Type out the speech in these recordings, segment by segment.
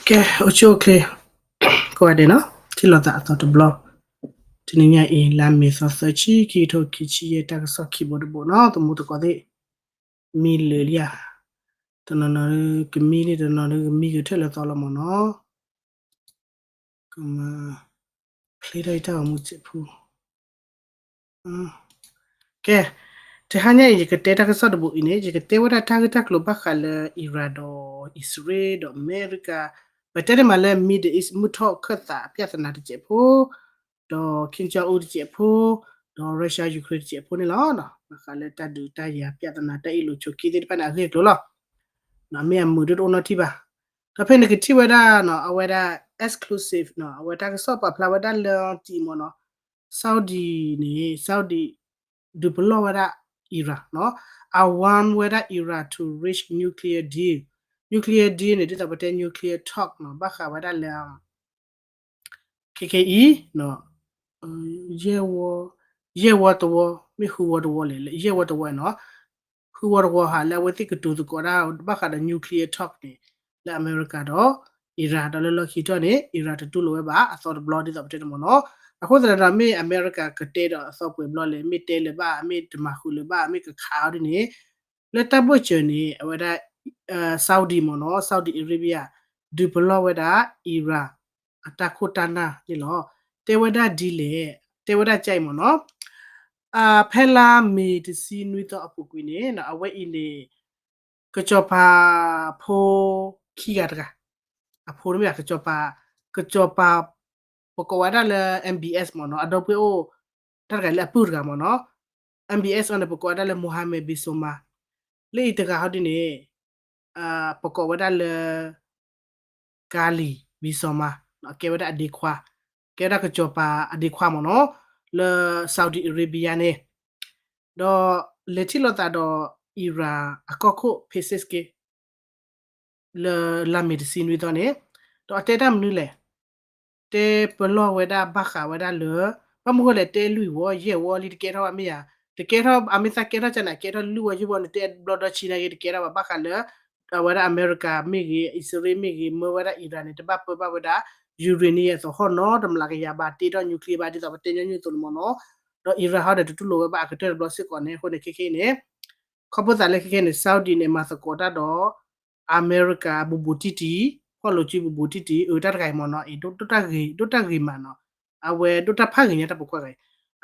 ကဲ အိၣ်ဆူၣ်အိၣ်ချ့ ကိးဂၤဒဲးနီၤ, ထံၣ်လိာ်သးအသီတဘျီ, တနံၤညါအံၤ လါမ့ၤသီသၢဆံ ခံကထိခံဆံယဲၢ် တၢ်ကစီၣ်ခံဘိတဘိနီၤ, သမူသကိးသ့ၣ် မံလၢာ်လံဧါ, တနီၤနီၤကမံလံ တနီၤနီၤကမံကထၢၣ်လၢသီလီၤမ့ၢ်နီၤ, ကမၤ ဖျ့ထီၣ်ယတၢ်ဂီၤမူစဲးဖူ ကဲ, တဟါညါအံၤ ယကတဲတၢ်ကစီၣ်တဘိအံၤန့ၣ် ယကတဲဝဲဒၣ်တၢ်ဂ့ၢ်တၢ်ကျိၤဘၣ်ဃးလၢ Iran ဒီး အံၣ်စရ့လး ဒီးအမဲရကၤ, ပတဲန့ၣ်မးလၢ Middle East မုၢ်ထီၣ်ခၢၣ်သး ပြဿနာ တစဲးဖိ, ဒီး Kim Jong Un တစဲးဖိ, ဒီး Russia Ukraine တစဲးဖိန့ၣ်လီၤ. ဘၣ်ဃးလၢတၢ်ဒုးတၢ်ယၤ ပြဿနာ တၢ်အ့ၣ်လိာ်ဆိးက့သ့ၣ်တဖၣ်န့ၣ် အဂ့ၢ်အကျိၤလီၤ. မ့ၢ်အမုာ်ဒိၣ်တအိၣ်နီတထံၣ်ဘၣ်. ဒီးဖဲန့ၣ်ကထံၣ်ဝဲဒၣ်နီၤ အဝဲဒၣ် exclusive နီၤ, အဝဲတၢ်ကစီၣ်ပာ်ဖျါဝဲဒၣ်လၢတံၤမ့ၢ်နီၤ, Saudi န့ၣ် Saudi ဒုးပလီၢ်ဝဲဒၣ် Iran နီၤ, I want ဝဲဒၣ် Iran to reach nuclear deal, nuclear deal န့ၣ် ဒ်သိးပတဲ nuclear talk နီၤ, ဘၣ်ဃးဝဲဒၣ်လၢ ခဲခဲအံၤ ယဲၢ်ဝီ ယဲၢ်ဝီတဝီ မ့ၢ်ဃုဝီတဝီလဲၣ်, ယဲၢ်ဝီတဝီနီၤ, ဃုဝီတဝီဟးလၢအဝဲသ့ၣ်ကတိၤသကိးဒၣ် ဘၣ်ဃးဒီး nuclear talk န့ၣ် လၢအမဲရကၤဒီး Iran ဒီးလၢလီၢ်ခံကတၢၢ်န့ၣ် Iran တတူၢ်လိာ်ဝဲဘၣ်အသီတဘျီ ဒ်သိးပတဲန့ၣ်မ့ၢ်နီၤ. အဃိသတးဒီး မ့ၢ်အမဲရကၤကတဲဒီးအသီပှဲၤဘျီလဲၣ်, မ့ၢ်တဲလၢၤဘၣ် မ့ၢ်တမၤဃုာ်လၢၤဘၣ် မ့ၢ်ကခးအီၤဒ်န့ၣ် လၢတၢ်ဘၢၣ်စၢၤန့ၣ် အဝဲဒၣ် Saudi မ့ၢ်နီၤ, Saudi Arabia ဒုးပလီၢ်ဝဲဒၣ် Iran အတၢ်ခိၣ်တၢ်နၢ်န့ၣ်လီၤ. တဲဝဲဒၣ်ဒ်လဲၣ်, တဲဝဲဒၣ်ကအံၤမ့ၢ်နီၤ, ဖဲလါမ့ၤတဆံနွံသီအပူၤကွံာ်န့ၣ် အဝဲအံၤန့ၣ် ကစီၤပၤဖိခံဂၤတဂၤ, အဖိတမ့ၢ်ဘၣ် ကစီၤပၤ, ကစီၤပၤ ပကိးဝဲဒၣ်လၢ MBS မ့ၢ်နီၤ, အဒီပုၢ်ဝဲၢ်အိၣ် တၢ်တဂၤလၢအပုၢ်တဂၤမ့ၢ်နီၤ, MBS အံၤန့ၣ် ပကိးဝဲဒၣ်လၢ Mohammed bin Salman, လၢအံၤတဂၤဟီဒ်န့ၣ် ပကိးဝဲဒၣ်လၢ Khalid bin Salman ကဲဝဲဒၣ်အဒ့ခွါ, ကဲဝဲဒၣ်ကစီၤပၤအဒ့ခွါမ့ၢ်နီၤ, လၢ Saudi Arabia န့ၣ်, ဒီးလဲၤထံၣ်လိာ်သးဒီး Iran အကီၢ်ခိၣ် Pezeshkian လၢလါမ့ၤတဆံနွံသီန့ၣ်, ဒီးအတဲတၢ်မနုၤလဲၣ်, တဲပလီၢ်ဝဲဒၣ်ဘၣ်ဃးဝဲဒၣ်လၢ ဘၣ်မနုၤဃိလဲၣ် တဲလွံၢ်ဝီယဲၢ်ဝီလံ တကဲထီၣ်ဘၣ်မ့ၢ်ဧါ, တကဲထီၣ် အမ့ၢ်သးကဲထီၣ်ကနၤ ကဲထီၣ်လွံၢ်ဝီယဲၢ်ဝီန့ၣ် တဲဘျီဒီဆံနာ်က့ တကဲထီၣ်ဘၣ် ဘၣ်ဃးလၢ အဝဲဒၣ်အမဲရကၤမ့ၢ်ဂ့ၤ အံၣ်စရ့လးမ့ၢ်ဂ့ၤ မၢဝဲဒၣ် Iran န့ၣ် တဘၣ်ပၢဘၣ်ဝဲဒၣ် uranium အသဟီၣ်နီတမျးကယၤဘၣ် တ့ထီၣ် nuclear ဘၣ် ဒ်သိးပတဲညီနုၢ်အသိးန့ၣ်မ့ၢ်နီၤ, ဒီး Iran ဟီဒီးတတူၢ်လိာ်ဝဲဘၣ်အကတၢၢ်တဘျီစ့ၢ်ကီးန့ၣ် အဃိန့ၣ် ခဲခဲအံၤန့ၣ် ခီဖျိသးလၢခဲခဲန့ၣ် Saudi န့ၣ် မၤသကိးတၢ်ဒီး အမဲရကၤဘူးဘူးတံၢ်တံၢ် ဖီၣ်လိာ်စုဘူးဘူးတံၢ်တံၢ် အၢ တၢ်တဂၤအံၤမ့ၢ်နီၤ အံၤ ဒိၣ်တၢ်ဂ့ၤ ဒိၣ်တၢ်ဂ့ၤမးနီၤ, အဝဲဒိၣ်တၢ်ဖးဂ့ၤညါတၢ်ပိာ်ခွါဂၤ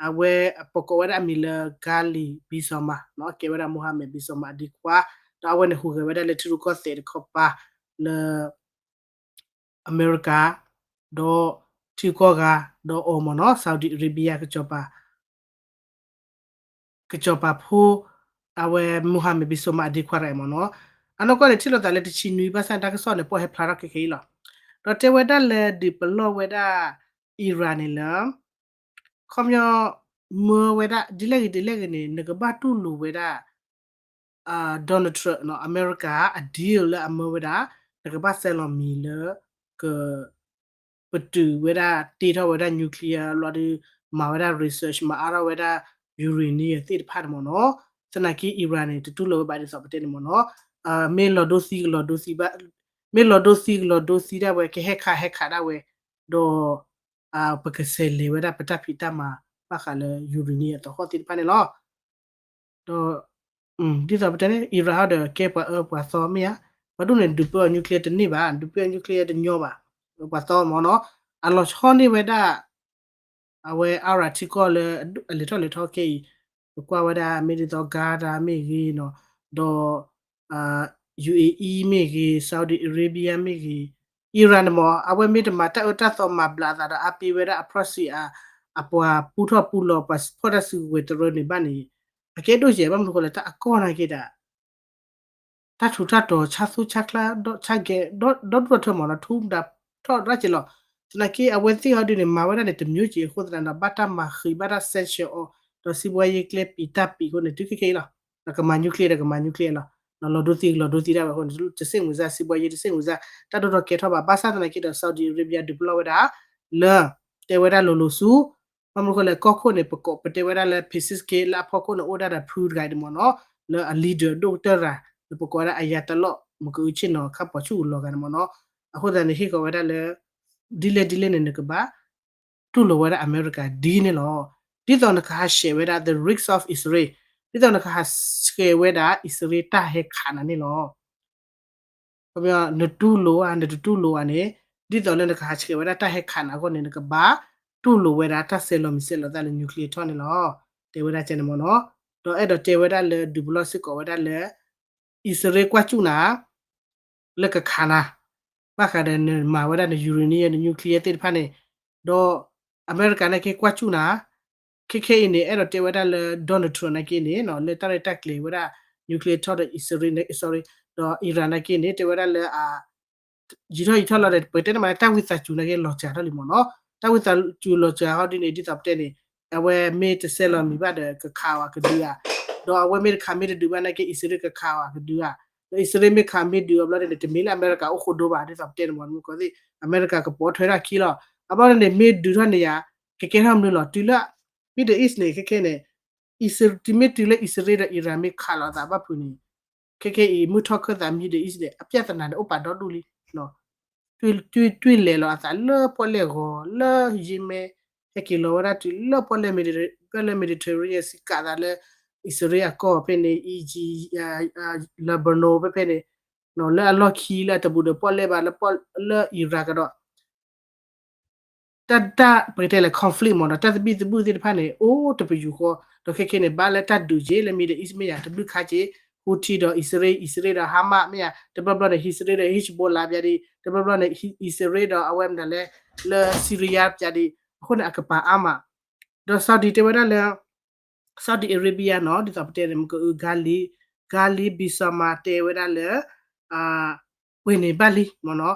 အံၤ, အဝဲပကိးဝဲဒၣ်အမံၤလၢ Khalid bin Salman နီၤ ကဲဝဲဒၣ် Mohammed bin Salman အဒ့ခွါ, ဒီးအဝဲန့ၣ်ဟူးဂဲၤဝဲဒၣ်လၢထံရူၢ်ကီၢ်သဲးတခီပၤ လၢ အမဲရကၤ ဒီးထံကီၢ်ဂၤ ဒီးအီၤမ့ၢ်နီၤ Saudi Arabia ကစီၤပၤ ကစီၤပၤဖိ အဝဲ Mohammed bin Salman အဒ့ခွါတဂၤအံၤမ့ၢ်နီၤ, အနီၢ်ကီၢ်န့ၣ် ထံၣ်လိာ်သးလၢတဆံနွံ ဘၣ်ဆၣ်တၢ်ကစီၣ်န့ၣ် ပှၤဟဲဖျါထီၣ်ခဲခဲအံၤလီၤ. ဒီးတဲဝဲဒၣ်လၢဒုးပလီၢ်ဝဲဒၣ် Iran န့ၣ်လၢ ခီပညီ မၢဝဲဒၣ် ဒ်လဲၣ်ဂ့ၤဒ်လဲၣ်ဂ့ၤန့ၣ် နကဘၣ်တူၢ်လိာ်ဝဲဒၣ် Donald Trump နီၤ အမဲရကၤ အ deal လၢအမၢဝဲဒၣ် နကဘၣ်စဲးလီၤမံၤလၢ က ပတုာ်ဝဲဒၣ် တ့ထီၣ်ဝဲဒၣ် nuclear လီၤဒီး မၤဝဲဒၣ် research မၤအါထီၣ်ဝဲဒၣ် uranium သ့ၣ်တဖၣ်န့ၣ်မ့ၢ်နီၤ, သနာ်က့ Iran န့ၣ် တတူၢ်လိာ်ဝဲဘၣ်ဒ်သိးပတဲန့ၣ်မ့ၢ်နီၤ, မ့ၢ်လီၤဒိသံကလီၤဒိသံဘၣ်, မ့ၢ်လီၤဒိသံကလီၤဒိသံဒၣ်ဝဲ ကဟဲခးဟဲခးဒၣ်ဝဲ, ဒီး ပကဆဲးလဲၤဝဲဒၣ်ပတၢ်ဖံးတၢ်မၤ ဘၣ်ဃးလၢ uranium အသဟီၣ်သ့ၣ်တဖၣ်န့ၣ်လီၤ. ဒီး ဒ်သိးပတဲန့ၣ် Iran ဟီဒီးကဲပှၤအၢပှၤသီမ့ၢ်ဧါ, ပှၤဒိၣ်န့ၣ်ဒုးပၢအီၤ nuclear တန့ၢ်ဘၣ်, ဒုးပၢအီၤ nuclear တညီဘၣ်, ပှၤသီမ့ၢ်နီၤ, အလီၤဆီန့ၢ်ဝဲဒၣ် အဝဲ Arab ထံကီၢ်လၢ အလဲၤထီၣ်လဲၤထီၣ်ခဲအံၤ, ပကွၢ်ဝဲဒၣ်မ့ၢ်ဒ်သိး Qatar မ့ၢ်ဂ့ၤနီၤ, ဒီး UAE မ့ၢ်ဂ့ၤ, Saudi Arabia မ့ၢ်ဂ့ၤ, Iran န့ၣ်မ့ၢ် အဝဲမ့ၢ်တမၤတၢ်အၢတၢ်သီမၤဘျးအသးဒီး အါပ့ၤဝဲဒၣ်အ proxy အ အပှၤပူထီၣ်ပူလီၤ ပှၤဖီၣ်တၢ်စုကဝဲၤတရၢန့ၣ်ဘၣ်န့ၣ်, အကဲဒိၣ်ယဲၢ် ဘၣ်မနုၤဃိလဲၣ် တၢ်အကီၢ်နာ်က့ဒၣ် တၢ်ထူးတၢ်တီၤ ဆါသူဆါကျါ ဆါကဲ ဒီဒူၣ်ဒီထၢမ့ၢ်နီၤ ထူဒၣ်ထီၣ်ဒၣ်က့ၤလီၤ. သနာ်က့ အဝဲသ့ၣ်ဟီဒုန့ၣ် မၤဝဲဒၣ်န့ၣ် တမျိုးက့ၤအဃိသတးဒီး ဘၣ်တၢ်မၤဃံး ဘၣ်တၢ် sanction အီၤ ဒီးစံးဘှါယ့ကျဲပံးတၢ်ပံးအဃိန့ၣ် တုၤခဲခဲအံၤလီၤ. ဒီးကမၤ nuclear ဒီးကမၤ nuclear လီၤ. လီၤဒိသံကလီၤဒိသံဒၣ်ဝဲအဃိန့ၣ် တစ့ၣ်မုာ်စၢ် စံးဘှါယ့တစ့ၣ်မုာ်စၢ် တၢ်ဒိၣ်ထီၣ်ကဲထီၣ်ဘၣ်. ဘၣ်ဆၣ်သနာ်က့ဒီး Saudi Arabia ဒုးပလီၢ်ဝဲဒၣ် လၢ တဲဝဲဒၣ်လိၤလိၤဆူ ဘၣ်မနုၤဃိလဲၣ် ကီၢ်ခိၣ်န့ၣ် ပကိးပတဲဝဲဒၣ်လၢ Pezeshkian လၢအဖီခိၣ်န့ၣ် အိၣ်ဒၣ်ဒီးဖုတဂၤအံၤန့ၣ်မ့ၢ်နီၤ, လၢအ leader ဒိၣ်ကတၢၢ်တဂၤ လၢပကိးဝဲဒၣ် Ayatollah မကအုဆ့ၣ်နီၤ ခါပိာ်ဆူၣ်အလီၤဂၤန့ၣ်မ့ၢ်နီၤ, အဃိသတးန့ၣ် ဟ့ၣ်ဃီၤဝဲဒၣ်လၢ ဒ်လဲၣ်ဒ်လဲၣ်န့ၣ် နကဘၣ်တူၢ်လိာ်ဝဲဒၣ်အမဲရကၤဒ်န့ၣ်လီၤ. ဒ်သိးနကဟးဆှဲးဝဲဒၣ် the risks of Israel, ဒ်သိးနကဟးဆှဲးဝဲဒၣ် အံၣ်စရ့လးတၢ်ဟဲခးနၤန့ၣ်လီၤ. နတူၢ်လိာ်ဧါ နတတူၢ်လိာ်ဧါန့ၣ် ဒ်သိးလၢနကဟးဆှဲးဝဲဒၣ်တၢ်ဟဲခးနၤအဂီၢ်န့ၣ် နကဘၣ်တူၢ်လိာ်ဝဲဒၣ်တၢ်ဆဲးလီၤမံၤဆဲးလီၤသးလၢ nuclear talk န့ၣ်လီၤ. တဲဝဲဒၣ်ကဲန့ၣ်မ့ၢ်နီၤ. ဒီးအဲၣ်ဒိးတဲဝဲဒၣ်လၢဒုးပလီၢ်စ့ၢ်ကီးဝဲဒၣ်လၢ အံၣ်စရ့လးကွၢ်စူၣ်နၤ လၢကခးနၤ ဘၣ်ဃးဒီးနမၤဝဲဒၣ်န uranium န nuclear သ့ၣ်တဖၣ်န့ၣ်, ဒီးအမဲရကၤနာ်က့ကွၢ်စူၣ်နၤ, ခဲခဲအံၤန့ၣ် အဲၣ်ဒိးတဲဝဲဒၣ်လၢ Donald Trump နာ်က့န့ၣ် လၢတၢ်ရဲၣ်တၢ်ကျဲၤဝဲဒၣ် nuclear talk ဒီးအံၣ်စရ့လး sorry ဒီး Iran နာ်က့န့ၣ် တဲဝဲဒၣ်လၢ ယံာ်ထီၣ်ယံာ်ထီၣ်လီၤဒီး ပတဲန့ၣ်မး တၢ်ဝံသးစူၤနာ်က့လီၤစှၤထီၣ်လံမ့ၢ်နီၤ. တၢ်ဝံသးစူၤလီၤစှၤဟီဒ်န့ၣ် ဒ်သိးပတဲန့ၣ် အဝဲမ့ၢ်တဆဲးလီၤမံၤဘၣ်ဒီး ကခးအီၤကဒုဧါ, ဒီးအဝဲမ့ၢ်တခးမ့ၢ်တဒုးဘၣ်နာ်က့ အံၣ်စရ့လးကခးအီၤကဒုဧါ, ဒီးအံၣ်စရ့လးမ့ၢ်ခးမ့ၢ်ဒုးအီၤဘျီန့ၣ် တမ့ၢ်လၢအမဲရကၤအိၣ်ဃိဒိဘၣ် ဒ်သိးပတဲန့ၣ်မ့ၢ်နီၤ, အမဲရကၤကပိာ်ထွဲထီၣ်ခံလီၤ. အဘျီန့ၣ် မ့ၢ်ဒုးထီၣ်န့ၣ်ယါ ကကဲထီၣ်မနုၤလီၤ တုၤလၢ Middle East န့ၣ် ခဲခဲန့ၣ် အံၣ်စရ့လး တမ့ၢ်တုၤလၢအံၣ်စရ့လးဒီး Iran မ့ၢ်ခးလိာ်အသးဘၣ်ဖုးန့ၣ် ခဲခဲအံၤ မုၢ်ထီၣ်ခၢၣ်သး Middle East န့ၣ် အပြဿနာန့ၣ်အိၣ်ပာ်ဒီဒူၣ်လံ. တွံၢ်လဲၤလီၤအသးလၢပီၣ်လဲၣ်ဂီၤ လၢယ့မဲ ဟဲက့ၤလီၤဝဲဒၣ်တုၤလၢပီၣ်လဲၣ် ပီၣ်လဲၣ် Mediterranean စံးကးသးလၢ အံၣ်စရ့လးအကီၢ်ဖဲန့ၣ် Egypt, Lebanon ဖဲဖဲန့ၣ် လၢအလီၢ်ခံလၢအတဘူးဒီး ပီၣ်လဲၣ်ဘၣ်လၢ လၢ Iran ကဒီး တၢ် တၢ်ပကတဲလၢ conflict မ့ၢ်နီၤ တၢ်သဘံၣ်သဘုၣ်သ့ၣ်တဖၣ်န့ၣ် အိၣ်တပယူာ်ဃီ, ဒီးခဲခဲန့ၣ် ဘၣ်လၢတၢ်ဒုးက့ၤလၢ Middle East မ့ၢ်ယါ တဘျုးခါက့ၤ Houthi ဒီးအံၣ်စရ့လး, အံၣ်စရ့လးဒီး Hamas မ့ၢ်ယါ, တဘျီဘျီန့ၣ် အံၣ်စရ့လးဒီး Hezbollah ပျးဒံး, တဘျီဘျီန့ၣ် အံၣ်စရ့လးဒီးအဝဲမနုၤလဲၣ် လၢ Syria ပျးဒံး, အဃိန့ၣ် အကပၤအါမး, ဒီး Saudi တဲဝဲဒၣ်လၢ Saudi Arabia နီၤ ဒ်သိးပတဲန့ၣ် မ့ၢ်ကအု Ghalib, Ghalib bin Salman တဲဝဲဒၣ်လၢ ပှဲၤန့ၢ်ဘၣ်လံမ့ၢ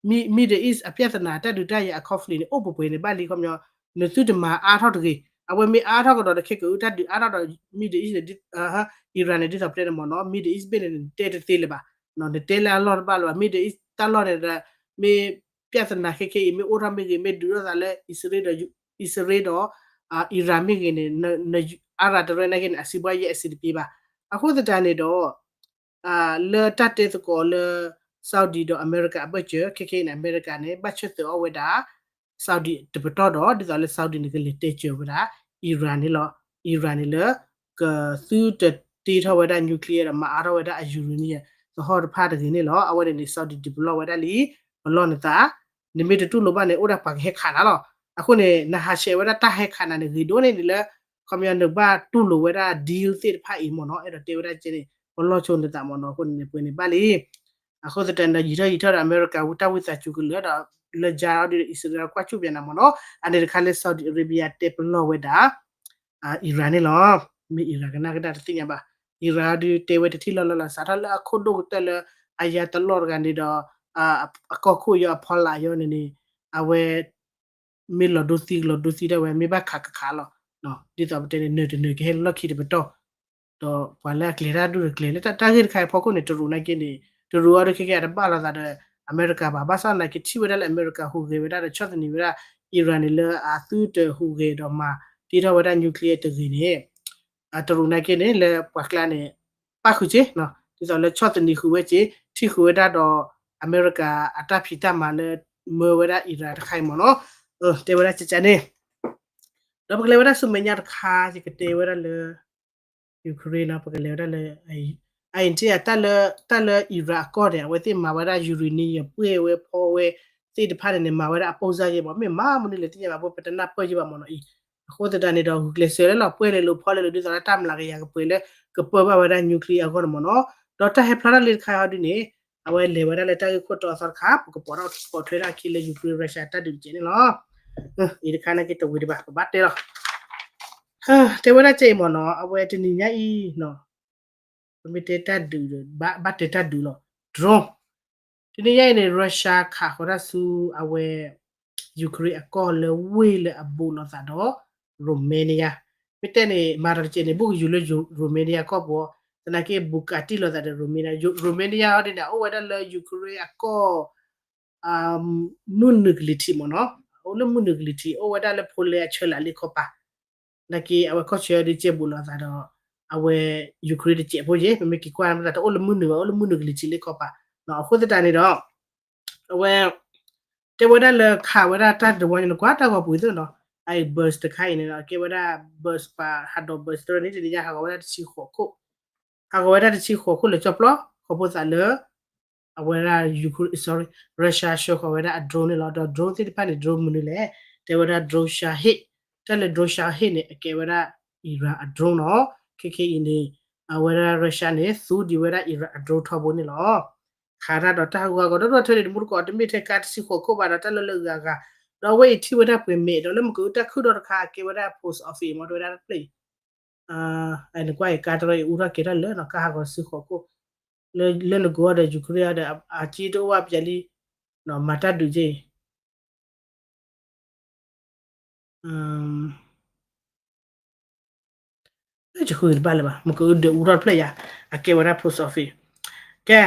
်နီၤ, Middle East အပြဿနာ တၢ်ဒုးတၢ်ယၤအ conflict န့ၣ် အိၣ်ပှဲၤပှဲၤန့ၢ်ဘၣ်လံ ခီပညီ, နသုတမၤအါထီၣ်တဂ့ၤ, အဝဲမ့ၢ်အါထီၣ်ကဒီးဒီး ခဲကအု တၢ်ဒုးအါထီၣ်ဒီး Middle East န့ၣ် Iran န့ၣ် ဒ်သိးပတဲန့ၣ်မ့ၢ်နီၤ Middle East ဘ့ၣ်န့ၣ် နတဲတသ့လၢၤဘၣ်, နတဲလၢအလီၢ်တဘၣ်လၢၤဘၣ် Middle East တၢ်လီၢ်န့ၣ်ဒီး မ့ၢ်ပြဿနာခဲခဲအံၤ မ့ၢ်အိၣ်ထီၣ်မ့ၢ်ဂ့ၤ မ့ၢ်ဒုးထီၣ်သးလၢ အံၣ်စရ့လးဒီး အံၣ်စရ့လးဒီး Iran မ့ၢ်ဂ့ၤန့ၣ် အါရၤတရၢနာ်က့န့ၣ် အစုဘၣ်ယဲၢ်အဆံးတပ့ၤဘၣ်. အဃိသတးန့ၣ်ဒီး လၢတၢ်တဲသကိးလၢ Saudi ဒီး America အဘၢၣ်စၢၤ ခဲခဲအံၤန့ၣ် America န့ၣ် ဘၣ်ဆၢၣ်သၢးအီၣ်ဝဲဒၣ် Saudi တပတီၢ်ဒီး ဒ်သိးလၢ Saudi န့ၣ် ကလဲၤတဲစၢၤဝဲဒၣ် Iran န့ၣ်လီၤ. Iran န့ၣ်လၢ ကသုတတ့ထီၣ်ဝဲဒၣ် nuclear ဒီးမၤအါထီၣ်ဝဲဒၣ်အ uranium သဟီၣ်တဖၣ်တဂ့ၤန့ၣ်လီၤ. အဝဲန့ၣ်န့ၣ် Saudi ဒုးပလီၢ်ဝဲဒၣ်လံ, ပလီၢ်နသး, နမ့ၢ်တတူၢ်လိာ်ဘၣ်န့ၣ် အိၣ်ဒၣ်ပှၤကဟဲခးနၤလီၤ. အဃိန့ၣ် နဟးဆှဲးဝဲဒၣ်တၢ်ဟဲခးနၤန့ၣ် ဂ့ၤဒိၣ်န့ၢ်ဒံးလၢ ခီပညီနကဘၣ်တူၢ်လိာ်ဝဲဒၣ် deal သ့ၣ်တဖၣ်အံၤမ့ၢ်နီၤ, အဲၣ်ဒိးတဲဝဲဒၣ်ကဲန့ၣ် ပလီၢ်ဆိနသးမ့ၢ်နီၤ, အဃိန့ၣ်န့ၣ် ပှဲၤန့ၢ်ဘၣ်လံ. အဃိသတးန့ၣ်ဒီး ယံာ်ထီၣ်ယံာ်ထီၣ်ဒီး အမဲရကၤဝံတၢ်ဝံသးစူၤကလၢာ်ဒီး လၢယါအီၤဒ်ဒီး အံၣ်စရ့လးကွၢ်ဆူၣ်ပျဲနၤမ့ၢ်နီၤ, အန့ၣ်တခါလၢ Saudi Arabia တဲပလီၢ်ဝဲဒၣ် Iran န့ၣ်လီၤ. မ့ၢ် Iran ကနၣ်ကဒါတသ့ၣ်ညါဘၣ်. Iran ဒုးတဲဝဲတထံၣ်လီၤလီၤလီၤ စးထီၣ်လၢအခိၣ်ဒိၣ်ကတၢၢ်လၢ အယါတလီၢ်တဂၤန့ၣ်ဒီး အကီၢ်ခိၣ်ယီၤအဖီလာ်ယီၤန့ၣ်န့ၣ် အဝဲ မ့ၢ်လီၤဒိသံကလီၤဒိသံဒၣ်ဝဲ မ့ၢ်ဘၣ်ခးကခးလီၤ. ဒ်သိးပတဲန့ၣ် နၢၤတနၢၤကဟဲလၢလီၢ်ခံတပတီၢ် ဒီးပှၤလၢအကျဲၤတၢ်ဒူၣ်တကျဲၤလၢတၢ်ဂ့ၢ်တခါအံၤအဖီခိၣ်န့ၣ် တရူးနာ်က့န့ၣ် တရူးအီၤဒုးခဲကဲအတဘၣ်လိာ်သးဒီး အမဲရကၤဘၣ်. ဘၣ်ဆၣ်သနာ်က့ထံၣ်ဝဲဒၣ်လၢအမဲရကၤဟူးဂဲၤဝဲဒၣ်ဒီးဆီၣ်သနံးဝဲဒၣ် Iran န့ၣ်လၢအသုတဟူးဂဲၤဒီးမၤတ့ထီၣ်ဝဲဒၣ် nuclear တဂ့ၤန့ၣ် တရူးနာ်က့န့ၣ် လၢပှၤကျါန့ၣ် ပၣ်ဃုာ်က့ၤ ဒ်သိးလၢဆီၣ်သနံးဃုာ်ဝဲက့ၤ ထံၣ်ဃုာ်ဝဲဒၣ်ဒီး အမဲရကၤအတၢ်ဖံးတၢ်မၤလၢ မၢဝဲဒၣ် Iran တခါအံၤမ့ၢ်နီၤ. တဲဝဲဒၣ်ကကန့ၣ် ဒီးပကလဲၤဝဲဒၣ်ဆူမဲာ်ညါတခါ ယကတဲဝဲဒၣ်လၢ Ukraine နီၤ ပကလဲၤဝဲဒၣ်လၢ အအံၤထံၣ် တၢ်လၢ တၢ်လၢ Iran အကီၢ်န့ၣ် အဝဲသ့ၣ်မၤဝဲဒၣ် uranium ပှဲၢ်ဝဲဖီဝဲသ့ၣ်တဖၣ်န့ၣ်န့ၣ် မၤဝဲဒၣ်အပိၢ်စၢ်ယဲၢ်မး မ့ၢ်မၤမနုၤလဲၣ်သ့ၣ်ညါဘၣ် ပတနၢ်ပၢၢ်ယဲၢ်ဘၣ်မ့ၢ်နီၤအံၤ. အဃိသတးန့ၣ်ဒီး ဂုာ်ကျဲးစၢးလၢလီၤပှဲၤလဲၤလိာ်ဖီလဲၤလိာ် ဒ်သိးလၢတၢ်မျးကယၤကပှဲၤလၢ ကပၢဘၣ်ဝဲဒၣ် nuclear အဂီၢ်န့ၣ်မ့ၢ်နီၤ. ဒီးတၢ်ဟဲဖျါထီၣ်လံတခါအံၤဒ်န့ၣ် အဝဲလဲၤဝဲဒၣ်လၢတၢ်ဂ့ၢ်ခိၣ်တီအသီတခါ ပကပိာ်ထီၣ်ပိာ်ထွဲထီၣ်အခံလၢ Ukraine Russia တၢ်ဒုးတကဲးန့ၣ်လီၤ. အံၤတခါနာ်က့တဝံၤဒံးဘၣ် ပဘၣ်တဲလီၤ. တဲဝဲဒၣ်ကဲအံၤမ့ၢ်နီၤ အဝဲတနံၤညါအံၤနီၤ ပမ့ၢ်တဲတၢ်ဒုးဒီး ဘၣ်တဲတၢ်ဒုးလီၤ drone တနံၤညါအံၤန့ၣ် Russia ခးဃီၤတၢ်ဆူအဝဲ Ukraine အကီၢ်လၢဝ့ၢ်လၢအဘူးလိာ်သးဒီး Romania မ့ၢ်တဲန့ၣ် မၤတၢ်တကဲးန့ၣ် ဘူးကယူၤလၢ Romania ကီၢ်ပူၤ သနာ်က့ဘူးကးတံၢ်လိာ်သးဒီး Romania Romania ဟီဒ်န့ၣ် အိၣ်ဝဲဒၣ်လၢ Ukraine အကီၢ် မုၢ်နုာ်ကလံၤထံးမ့ၢ်နီၤ အိၣ်လၢမုၢ်နုာ်ကလံၤထံး အိၣ်ဝဲဒၣ်လၢ Poland အဆၢလာ်လ့ခီပၤ နာ်က့အဝဲကီၢ်ဆၢဒုးကဲဘူးလိာ်သးဒီး အဝဲ Ukraine တကဲးဖိယဲၢ် ပမ့ၢ်က့ၤကွၢ်မ့ၢ်သးတအိၣ်လၢမုၢ်နုာ်ဘၣ် အိၣ်လၢမုၢ်နုာ်ကလံၤထံးလ့ခီပၤ အဃိသတးန့ၣ်ဒီး အဝဲ တဲဝဲဒၣ်လၢခးဝဲဒၣ်တၢ်တဝီန့ၣ် နကွၢ်တၢ်ဂီၤပူၤသ့ၣ်နီၤ, အအံၤ bus တခါအံၤန့ၣ်နီၤ ကဲဝဲဒၣ် bus ပှၤဟးဒိး bus တရၢန့ၣ် တနံၤညါဟးဂီၤဝဲဒၣ်တဆံဃိးခိၣ်, ဟးဂီၤဝဲဒၣ်တဆံဃိးခိၣ်လၢကၠီၣ်ပျီ ခီဖျိသးလၢ အဝဲဒၣ် Ukraine, sorry, Russia ဆှၢဃီၤဝဲဒၣ်အ drone န့ၣ်လီၤ. ဒီး drone သ့ၣ်တဖၣ်န့ၣ် drone မနုၤလဲၣ်, တဲဝဲဒၣ် drone Shahed, တၢ်လၢ drone Shahed န့ၣ် အကဲဝဲဒၣ် Iran အ drone နီၤ. ခဲခဲအံၤန့ၣ် အဝဲဒၣ် Russia န့ၣ် သူဒံးဝဲဒၣ် Iran အ drone ထီဘိန့ၣ်လီၤ. ခးတၢ်ဒီးတၢ်ဟးဂူာ်ဟးဂီၤဒီး တၢ်ထၢန့ၣ် တမူတကိး တမ့ၢ်ထဲကါတဆံဃိးခိၣ်ဘၣ်ဒီး တၢ်လၢလၢဂၤဂၤ, ဒီးအဝဲအံၤထံၣ်ဝဲဒၣ်ပှဲၤမဲာ်ဒီး လၢမ့ၢ်ကအုတၢ်ခုၣ်ဒီတခါ အကဲဝဲဒၣ် post office မ့ၢ်တဲဝဲဒၣ်တဖျၢၣ်အံၤ နကွၢ်အံၤ ကါတရၢအံၤအူထီၣ်ကဲၤထီၣ်လၢနီၤ ကါဟးဂီၤတဆံဃိးခိၣ်, လၢနကိးဒီး Ukraine ဒီး အက့တအိၣ်ဘၣ်ပျဲလံ, မၤတၢ်ဒုးက့ၤ ယဃုတဘၣ်လၢၤဘၣ် မ့ၢ်ကအုဒၢးအူထီၣ်တဖျၢၣ်ယါ, အကဲဝဲဒၣ် post office. ကဲ,